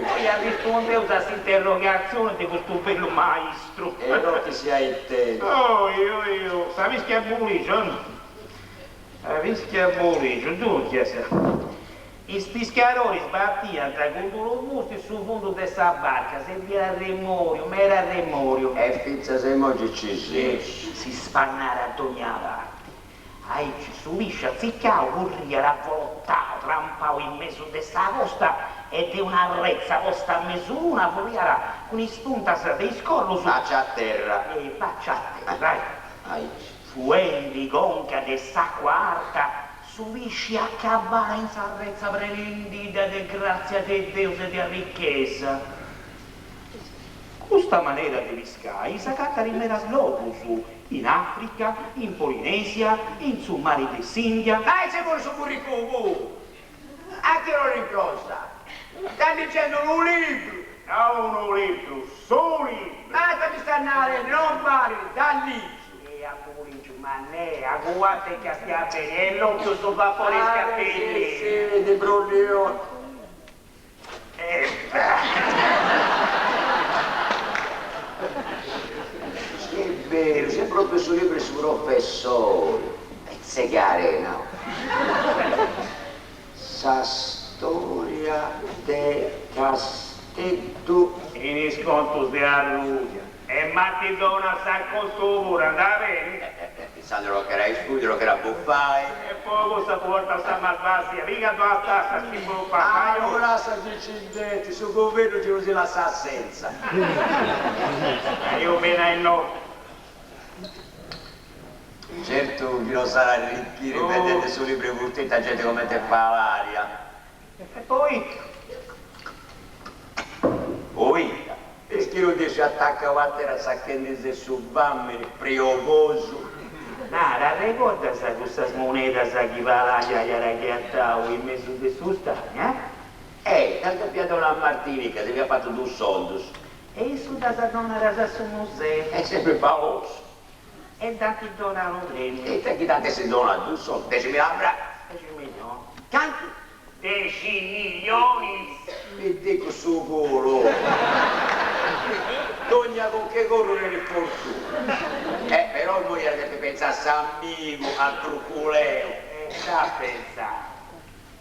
Poi arrispondeus a s'interrogatzioni de custu bellu maistru. E no chi sia intendi. Oi oi oi, sa pisca a mulixu, sa pisca a mulixu, duncas, is piscadoris batiant cun d'unu fusti su fundu de sa barca, serbiat arremòriu, meda arremòriu. E fintzas a imoi gi ci seus. Si spannàt a dogna parti. Aici su pisci atzicau curriat avolotau, trampau in mesu de sa costa e de una arretza posta a mesu luna furriat cun is puntas de is corrus. Faci a terra. E faci a terra. Aici. Fuendi conca de s'acua arta, su pisci acabàt in s'arretza prenendidda de gràtzia de Deus e de arrichesa. Custa manera de piscai s'agatat in medas logus, in Àfrica, in Polinesia, in su mari de s'Ìndia. Ma est puru su burricu puru! A chi non rincrosa? Sta ligendu unu libru! No unu libru, su libru! Ma ita mi sta narendi, non balit, dda ligiu! E apu ligiu, ma ne, aguanta e castia beni, est lompiu su vapori 'e is capellus! Si, si, di brullioni! Si est beru, si est propriu su libru 'e su professori, petz'e arena. Sa storia de Casteddu. In is contus de Arruga. E ma ti donat s'acostu puru, andat beni? Intzandus no chera iscudi, no chera bufai. E po cussa apu portau sa malvasia, piga duas tassas chi bufat. Ah, no lassas discendenti, su governu gi no si lassat sentza. Aju fina a innoi. Certu chi no s'at a arricchiri bendendi su libru 'e fusteti a genti comente Palaria. E poita? Poita? Est chi no dd'essi atacau àtera tzachendi su fàmini priogosu. Nara, arregordas cussas monedas chi Palaria iat agatau in mesu de su stani, eh? Ei, ddas depiat donai a Martinica, si fiat fatu dus soddus. E issu ddas at donadas a su museu. Est sempri paulosu. E dd'ant donau unu prèmiu. E ita chi dd'ant essi donau dus soddus? Deximila francus. Dexi millionis. Cantu? Dexi millionis! Mi dicu su culu! Dogna conch'e corru tenit fortuna. Eh, però immoi iat a depi pentzai a s'amigu, a Cruculeu. E dd'at pentzau.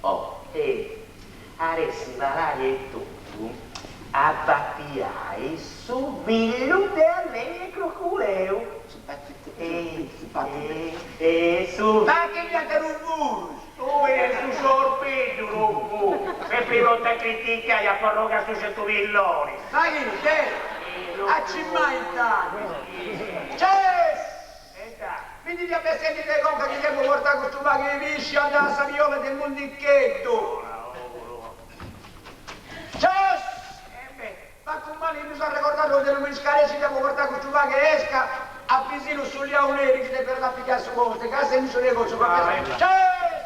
Oh. E aressi Palaria etotu a batiai su fillu de Aleni e Cruculeu. E, e, e su. Ma chi fiant unu furus! Tui e su sciorbeddu, Lucu! Sempri prontu a criticai e a forrogai su certu pilloni! Ma chini, deu? A ci mai intandu! Cess! Mi ndi fia bessendi de conca chi depu portai custu pagu 'e pisci a sa piola de Mundicheddu! Cess! Mancu mali chi mi seu arregordau de no mi scaresci depu portai custu pagu 'e esca a Pisinu su liauneri chi depiat apicai su posti, ca est in su negoziu po pesai. Cess!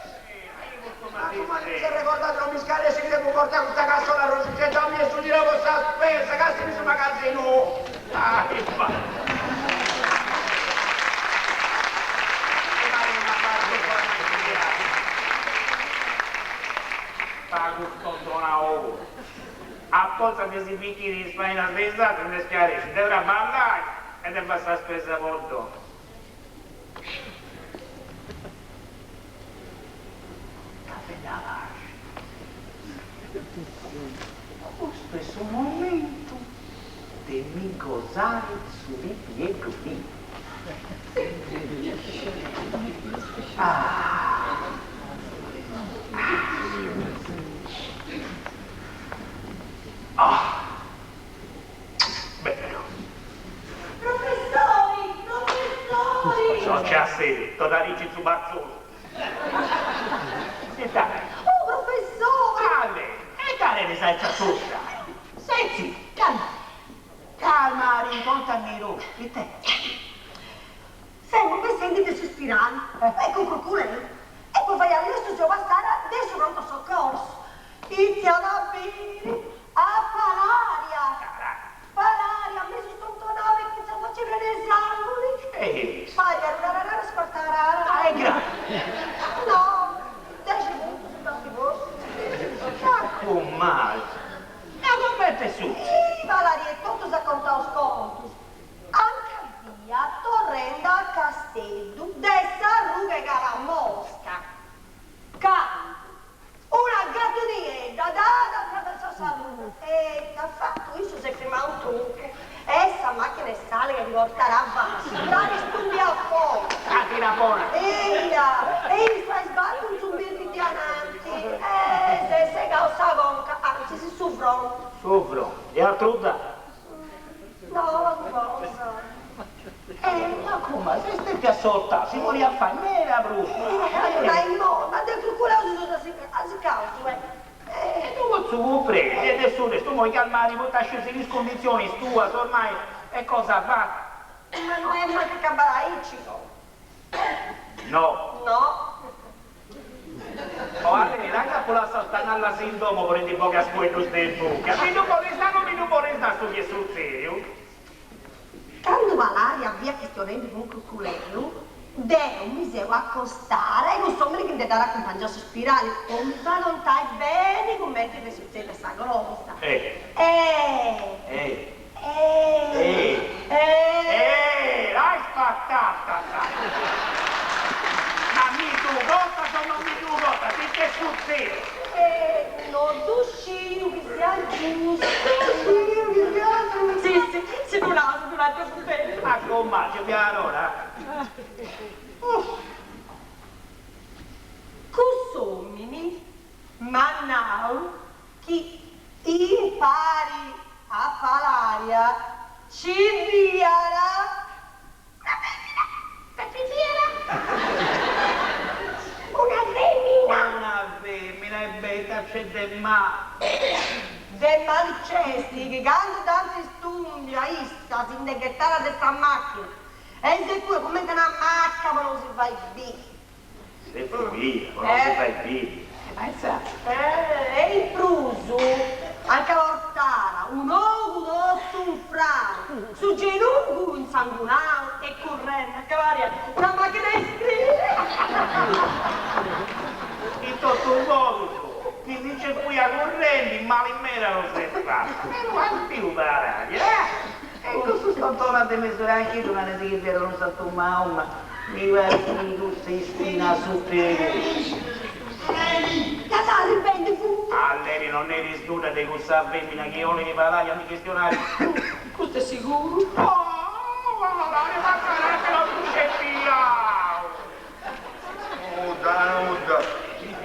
Mancu mali chi mi seu arregordau de no mi scaresci chi depu portai custa cassola a Rosixedda a mie su dinai po sa spesa, ca est in su magasinu. fortza de si fichiri is fainas de is atrus nd'est scaresciu de traballai e de fai sa spesa po domu. Ita bella paxi! Custu est su momentu de mi gosai su pipieddu miu. Ah! Ah! Bellu! Professori! Professori! No nc'est asseliu, torraricci in su bartzolu. Ita? Oh, professori! Ale! E cale est aici assusta? Setzi! Calma! Calma, Ari, contamilu, it'est? Femu bessendi de s'ispidali, e cun Cruculeu, e po fai a lestru seu passada de su pronto soccorso. Ite at a biri? A Palaria! Palaria, mesu stontonau e cun sa faci prena 'e sanguni. Pariat una rara spartarara. Ma est gravi? No, dexi puntus nd'ant postu. Mancu mali. Ma comente est sutzediu? Palaria etotu s'at contau is contus. Anca fiat torrendi a Casteddu de sa Rughe Calamosca, candu Una gatu niedda dd'at atraversau sa ruga e ita at fatu, issu s'est frimau trucu e sa machina 'e s'aliga chi portàt avatu dd'at istumbia a forti. Machina bona! Eia! E issu at sbatu in su birdi de ananti e s'est segau sa conca, antzis su fronti. Su fronti, e atrudda? No, pagu cosa. E mancu mali, s'est stetia assortau, si podiat fai meda prus mali. Ma immoi, ma de cruculeus seus assicaus, eh. E ddu potzu cumprendi, e de su restu, immoi calmadi, poita sciu is cunditzionis tuas ormai est cosa fata. Ma no est mancu acabada aici. No. No. O Aleni, apu lassau is tanallas in domu po ndi bogai is fueddus de buca. Mi ddu podis nai o no mi ddu podis nai su chi est sutzediu? Candu Palaria fiat chistionendi cun Cruculeu, deu mi seu acostada a cuss'omini chi nde dd'at acumpangiau a s'ispidali po mi fai contai beni cumenti fiat sutzedia sa cosa. Eh. Eh. Eh. Eh. Eh. Eh. L'hai spaccata! Ma mi ddu contas o non mi ddu contas? Ita est sutzediu? Eh, no ddu sciu chi siat giustu. Sciu chi siat giustu. Si, si, si ddu nau, si ddu nau, tropu bellu. A comà, ci fiat ora? Cuss'omini m'at nau chi impari a Palaria ci fiat una femmina. Ci fiat una femmina. Una femmina e beh, ita nc'est de mali. De mali nc'est chi candu dd'ant stumbia issa si nd'est ghetada de sa macchina e s'est fuia cumenti una macca po no si fai biri. S'est fuia po no si fai biri. E in prus anca portàt un'ogu totu unfrau, su genugu insangunau e currendi ca pariat una machina 'e scriri. In totus modus, chi si nc'est fuia currendi, mali meda no s'est fata. Però as biu Palaria, eh? E cussu stontonau de mesu ranchidu narat chi fiat unu santu Mauma, mi parit chi custa est finas su peus. Ca sa arribendi fut. Aleni no neris nudda de cussa femina chi 'olit Palaria a ndi chistionai. Custu est siguru. Oh, Palaria, ma caracca no ddu scepiau! Nudda, nudda.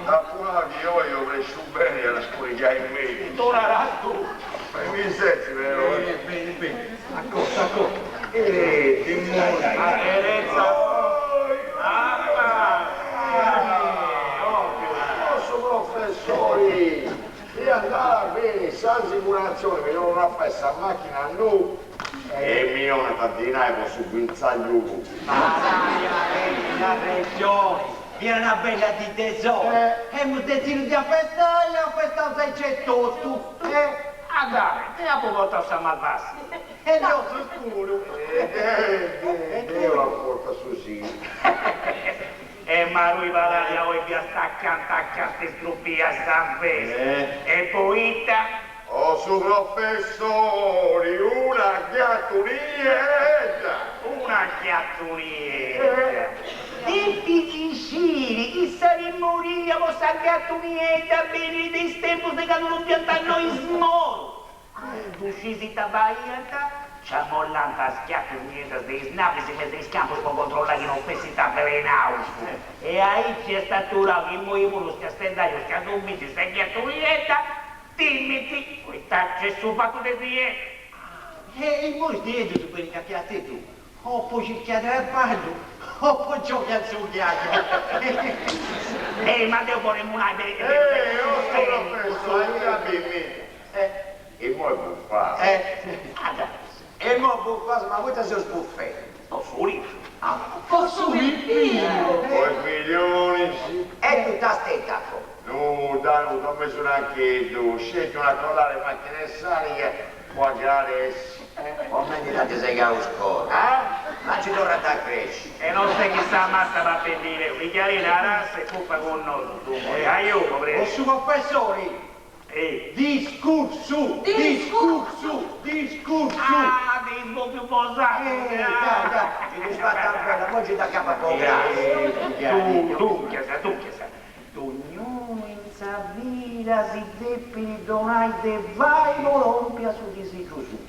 T'apu nau chi oi obresciu beni at a scurigai meda. Ddu naras tui. Fai-mì setzi però, eh. Beni, beni. Acosta, acosta. Eh, dimoniu. Aderezza. Apa! Su professori, chi andat beni s'assicurazioni mi torrat a fai sa macchina a nou e mi 'onat dinai po su guinzagliu puru. Palaria tenit arrexoni, fiat una bella dì de soli, emus detzidiu de afestai e afestaus aici etotu. E dai, deu apu portau sa malvasia. E nosus puru. E deu apu portau su sinu. E Marui Palaria oi fiat acanta acanta istrupia sa festa. E poita? Oh. O su professori, una ghiatuniedda! Una ghiatuniedda! Depis isciri chi sa timoria po sa ghiatuniedda benit de is tempus de candu non fiant no is morus. Candu scis ita faiant? Nci amollànt is ghiatus nieddas de is navis in mesu 'e is campus po controllai chi non fessint avvelenaus. E aici est aturau chi immoi puru is casteddaius candu bint sa ghiatu niedda timint, poita nc'est su fatu de is nieddus. E immoi is nieddus benint a Casteddu O po circai traballu o po giogai a tzughiai. Ehi, ma deu po remunai beni Eh, o su professori, ita bimmi. Immoi buffaus. E immoi buffaus, ma poita seus buffendi? Po su libru. Po su pipiu. Po is milionis. E tui ita as tentu a conca? Nudda, nudda, ho mesu un'ancheddu, sceti una collare macchina 'e saliga po aggradessi. Po mei ndi dd'ant segau is corrus, ma nci torrant a cresci. E non c'est chi sa massa va bendire, Pigliarina arassa e buffa cun nosu, tu moi, aiu, povereddu. O su professori! Discursu! Discursu! Discursu! Ah, dd'eis bòfiu bosatrus! Eh, dai, dai, nci dd'eus fata bella, moi nci dd'acabat po cras. Duncas, duncas, Dognunu in sa vida si depit donai de fai po lompi a su disigiu suu.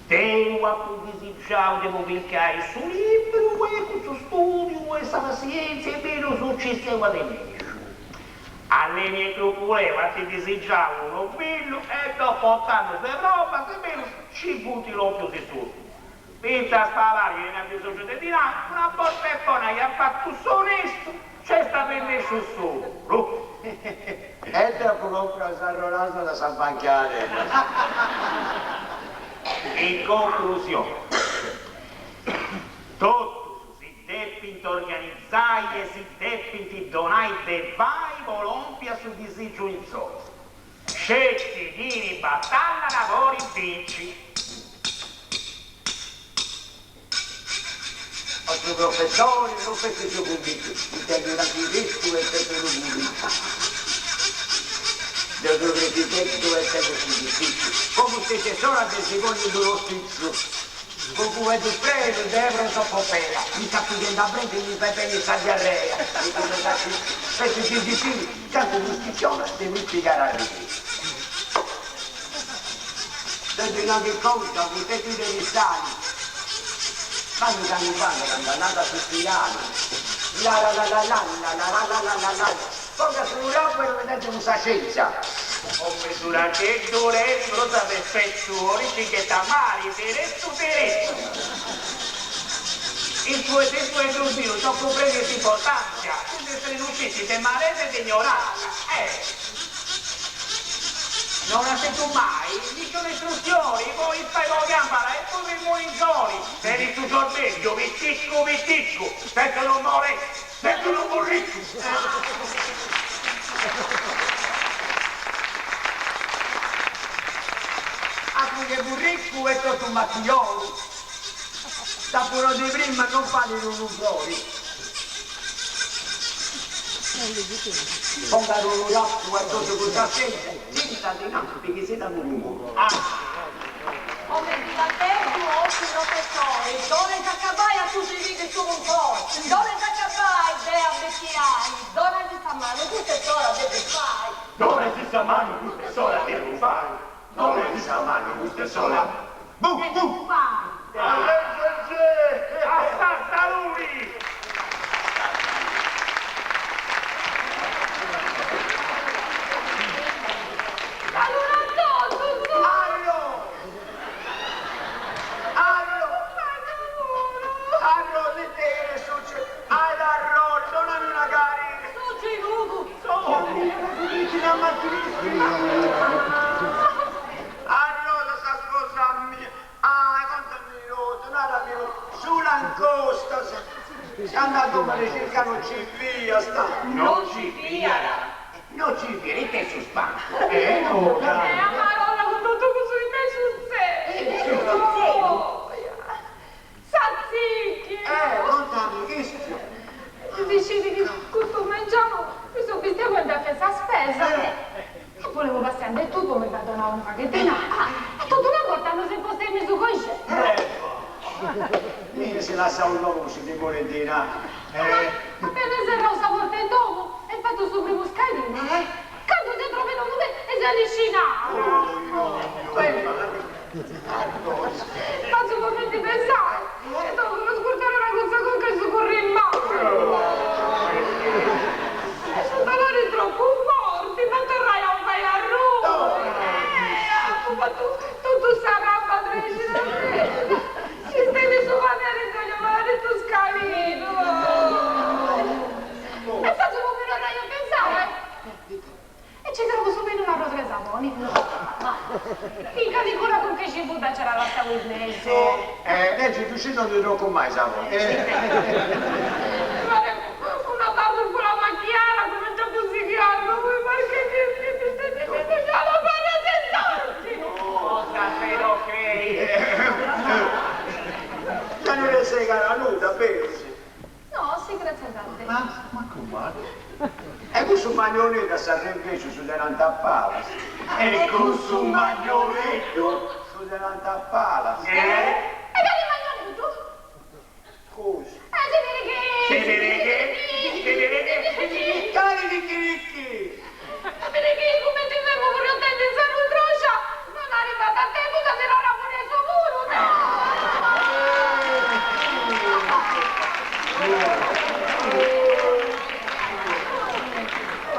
Deu apu disigiau de publicai su libru e cun su studiu e sa passientzia e mellus nci seu arrennesciu. Aleni e Cruculeu ant disigiau unu fillu e dopu ot'annus de provas e mellus nci funt lompius issus puru. Fintzas Palari chena bisongiu de dinai, una borta e bona chi at fatu s'onestu, nc'est arrennesciu solu. E deu apu comprau s'arrolasa de sa banchiadedda. In conclusioni, totus si depint organizai e si depint donai de fai po lompi a su disigiu insoru. Sceti chini batallat podit binci. O su professori non feti seu cunvintu, chi tengiu un'architettu e tengiu unu burritu. Deu seu presidentu e tengu su suspittu, como steti est s'ora de si ponni in d'unu ospitziu. Cun fueddus prenus de prosopopea, mi sta pighendi a brenti e mi fait benni sa diarrea. Mi cumentzat feti piri piri. Cantu prus chistionas de prus pigat a arriri. Deu ddi nau chi conta fustei tui tenit sali. Candu candu candu candu andat a su spidali. Laralalalalla laralalalalla Ponga su rabu e no mi tengiu cun sa scientzia. O mesuracheddu prus perfettu orixi ghetat mari derettu derettu. Is fueddus mius no cumprendint s'importàntzia. Est unu sceti de malesa e de ignoràntzia, eh! Non as tentu mai nisciuna istrutzioni, poi fai po gàmbara e poi po mulingioni, tenis su ciorbeddu piticcu piticcu, ses unu molestu, ses unu burriccu! Atru che burriccu e totu macchiolu, T'apu nau de prima non balit unu frori. Pongat unu rapu a totu custa scientzia, zinta di nampi chi si dat unu muru. O mesurateddu o su professori, dd'olis acabai a su si su muncori, dd'olis acabai de abetiai, donasi sa manu, custa est s'ora de bufai. Donasi sa manu, custa est s'ora de bufai. Donasi sa manu, custa est s'ora de bufai. Alleggergè! A sa saludi! Saludi a totus! Arro! Arro! Arro, ite est succe? Arro, donami una carina! Su ginugu! Arrosa sa sposa mia, ah, contami totu, narami totu, su lancosta, si andat a domo a ddu circai non ci fiast. Non ci fiat. Non ci fiat, ite est su spantu? Eh, no, E a marolla cun totu cussu chi m'est sutzediu. S'atzìchiu! Eh, contami, chistiona. Si scit chi custu mengianu mi seu bistia po andai a fai sa spesa e bolemu passai ande tui po mi fai donai unu pagu 'e dinai. lassau in domu cun su timoni de dinai. Appena serrau sa porta 'e domu e fatu su primu scalinu, candu s'est trobedau unu pei e s'est alliscinau. Fatzu cumenti pensai e tocu unu scurtore cun sa conca in su curri in manu. E su dolori tropu forti fa torrai a fai arrui. E apu fatu totu sa raba trexina trexina. Si stendi su paneri in dogna maladitu scalinu. E fatzu po mi torrai a pensai. E ci crobu su pei in una arrosa 'e saboni. In calicuna cun che cibudda nc'era lassau is nexi. Eh, nexi tu sci non ndi trocu mai saboni. Mi paret una bardufula machiada cumenti apu sighiu a arrui, perché mi mi mi mi mi mi mi Cosa però crei. Già non est segada nudda, berus? No, si gratzias a Deus. Ma, ma cum'at? E cussu magnoneddu a s'arrevesciu su denanti a palas. E cussu magnoneddu su denanti a palas. E cali magnoneddu? Cussu. E si biri chi. Si biri chi. Si biri chi. Cali chicchiricchi? Si biri chi cumenti femu furriotendi in sa nudroxa non arribat a tempus a si torrai a ponni su muru, no!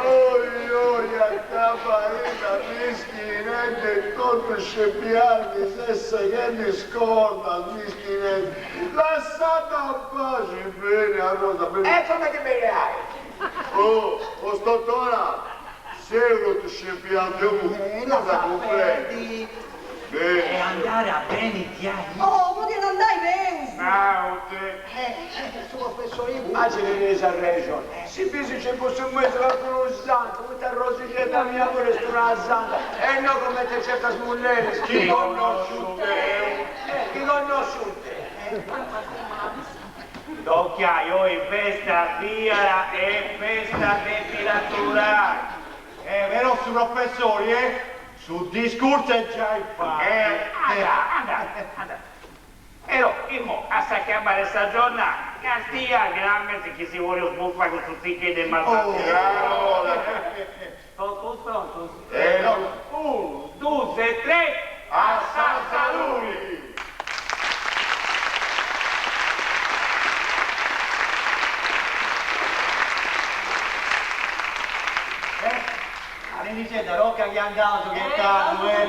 Oi oi a Tabarita mischinedda e totu scepiadi s'est seghendi is cordas mischinedda lassadda in paxi beni Arrosa beni. E comenti mi leai? Oh, custa seu totu scepiau deu puru, dda cumprendu. Beni. E andara beni diaici. Oh, podiat andai peus. Naute. Su professori Immagini chi sa rexoni. Si bisi nci fussi in mesu calincunu santu, poita Rosixedda mia puru est una santa e no comente certas mulleris chi connosciu deu. Chi connosciu deu. Tocchiai, oi festa fiat e festa depit aturai. Eh, però su professori, eh, su discursu est giai fatu. Eh, anda, anda, anda. Però, immo, a s'acabare sa giornada, castia chi no chi si boleus buffai cussu tzicheddu 'e malvadesa. Totus prontus? Eh, no. Unu, dus e tres, A sa saludi! Eh, Alinixedda, toca chi andaus chi est tardu, eh.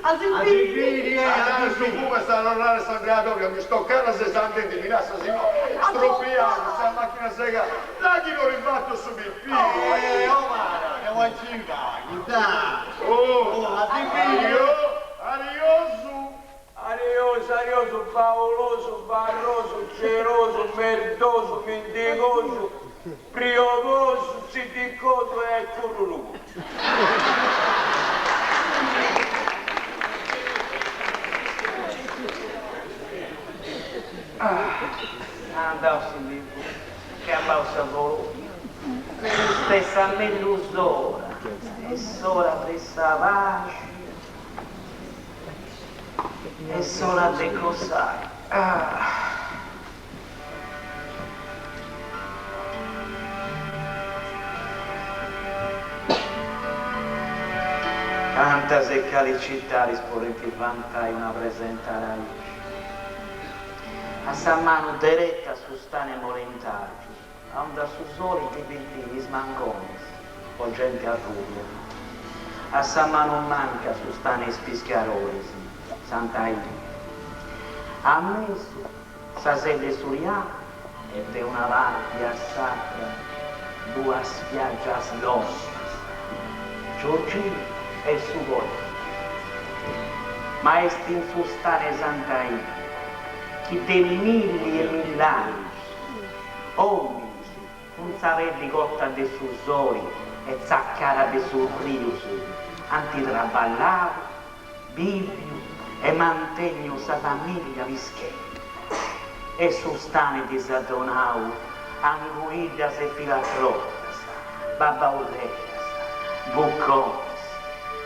A si A si biri, eh, a Andai si su biri. fumu est a torrare s'andreadori, a mi stoccare ses andendi, mi lassas innoi, stropiau, sa macchina segada, daghi no ribatto su pipiu. Eh, oh mara, che vuoi ci paghi, dai. Oh, Oh, a si biri. oh, ariosu. Ariosu, ariosu, paulosu, barrosu, cerosu, merdosu, mindigosu, priogosu, tziticosu e currulucu. Andau si ndi fut, acabau s'avolotu. Custa est sa mellus ora, est s'ora de sa paxi, est s'ora de gosai. Ah. Cantas e cali citadis podint vantai una presentada aici? A sa manu dereta su stane Molentargius, aundi a su soli ddi bint is mangonis po genti arrubia. A sa manu manca su stane is piscaroris, Sant'Aini. A mesu sa sede 'e su Riali e de una parti a s'atra duas spiaggias longas, Giorginu e su Poettu. Ma est in su stane 'e Sant'Aini chi de milli e mill'annus ominis cun sa peddi cotta de su soli e tzaccada de su frius ant traballau, biviu e mantenniu sa famiglia pischendi e su stani ddis at donau anguiddas e filatrottas, babaulleddas, buconis,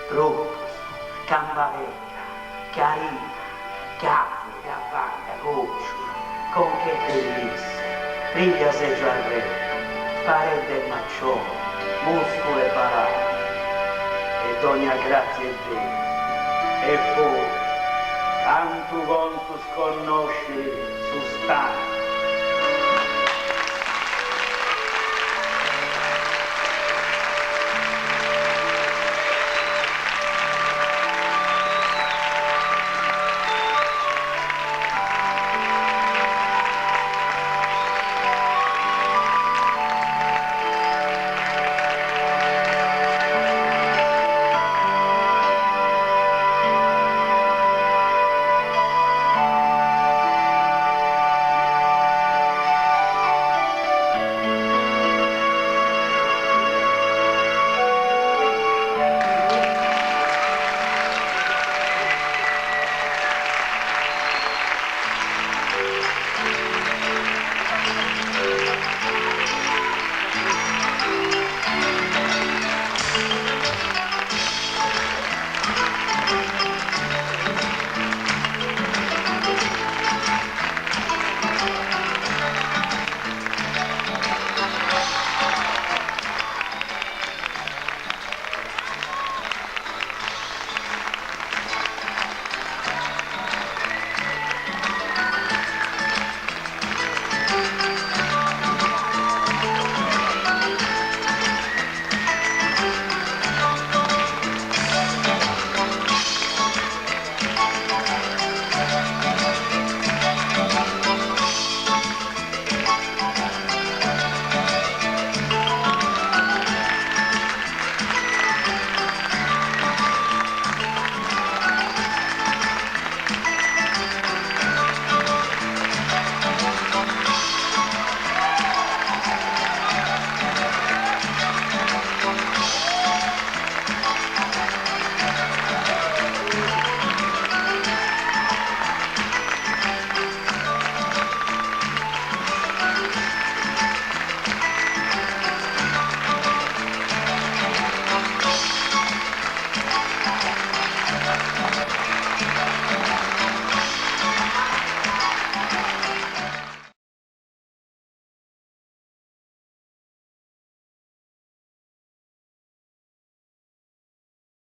prutus, cambaredda, carina, cavulu, cavadda, cocciula. Conchedda lissa, triglia sègiu arreu, paredda 'e maccioni, musculu 'e barau. E dogna grazia 'e Deu. E poi, cantu contus connoscit su Stadu.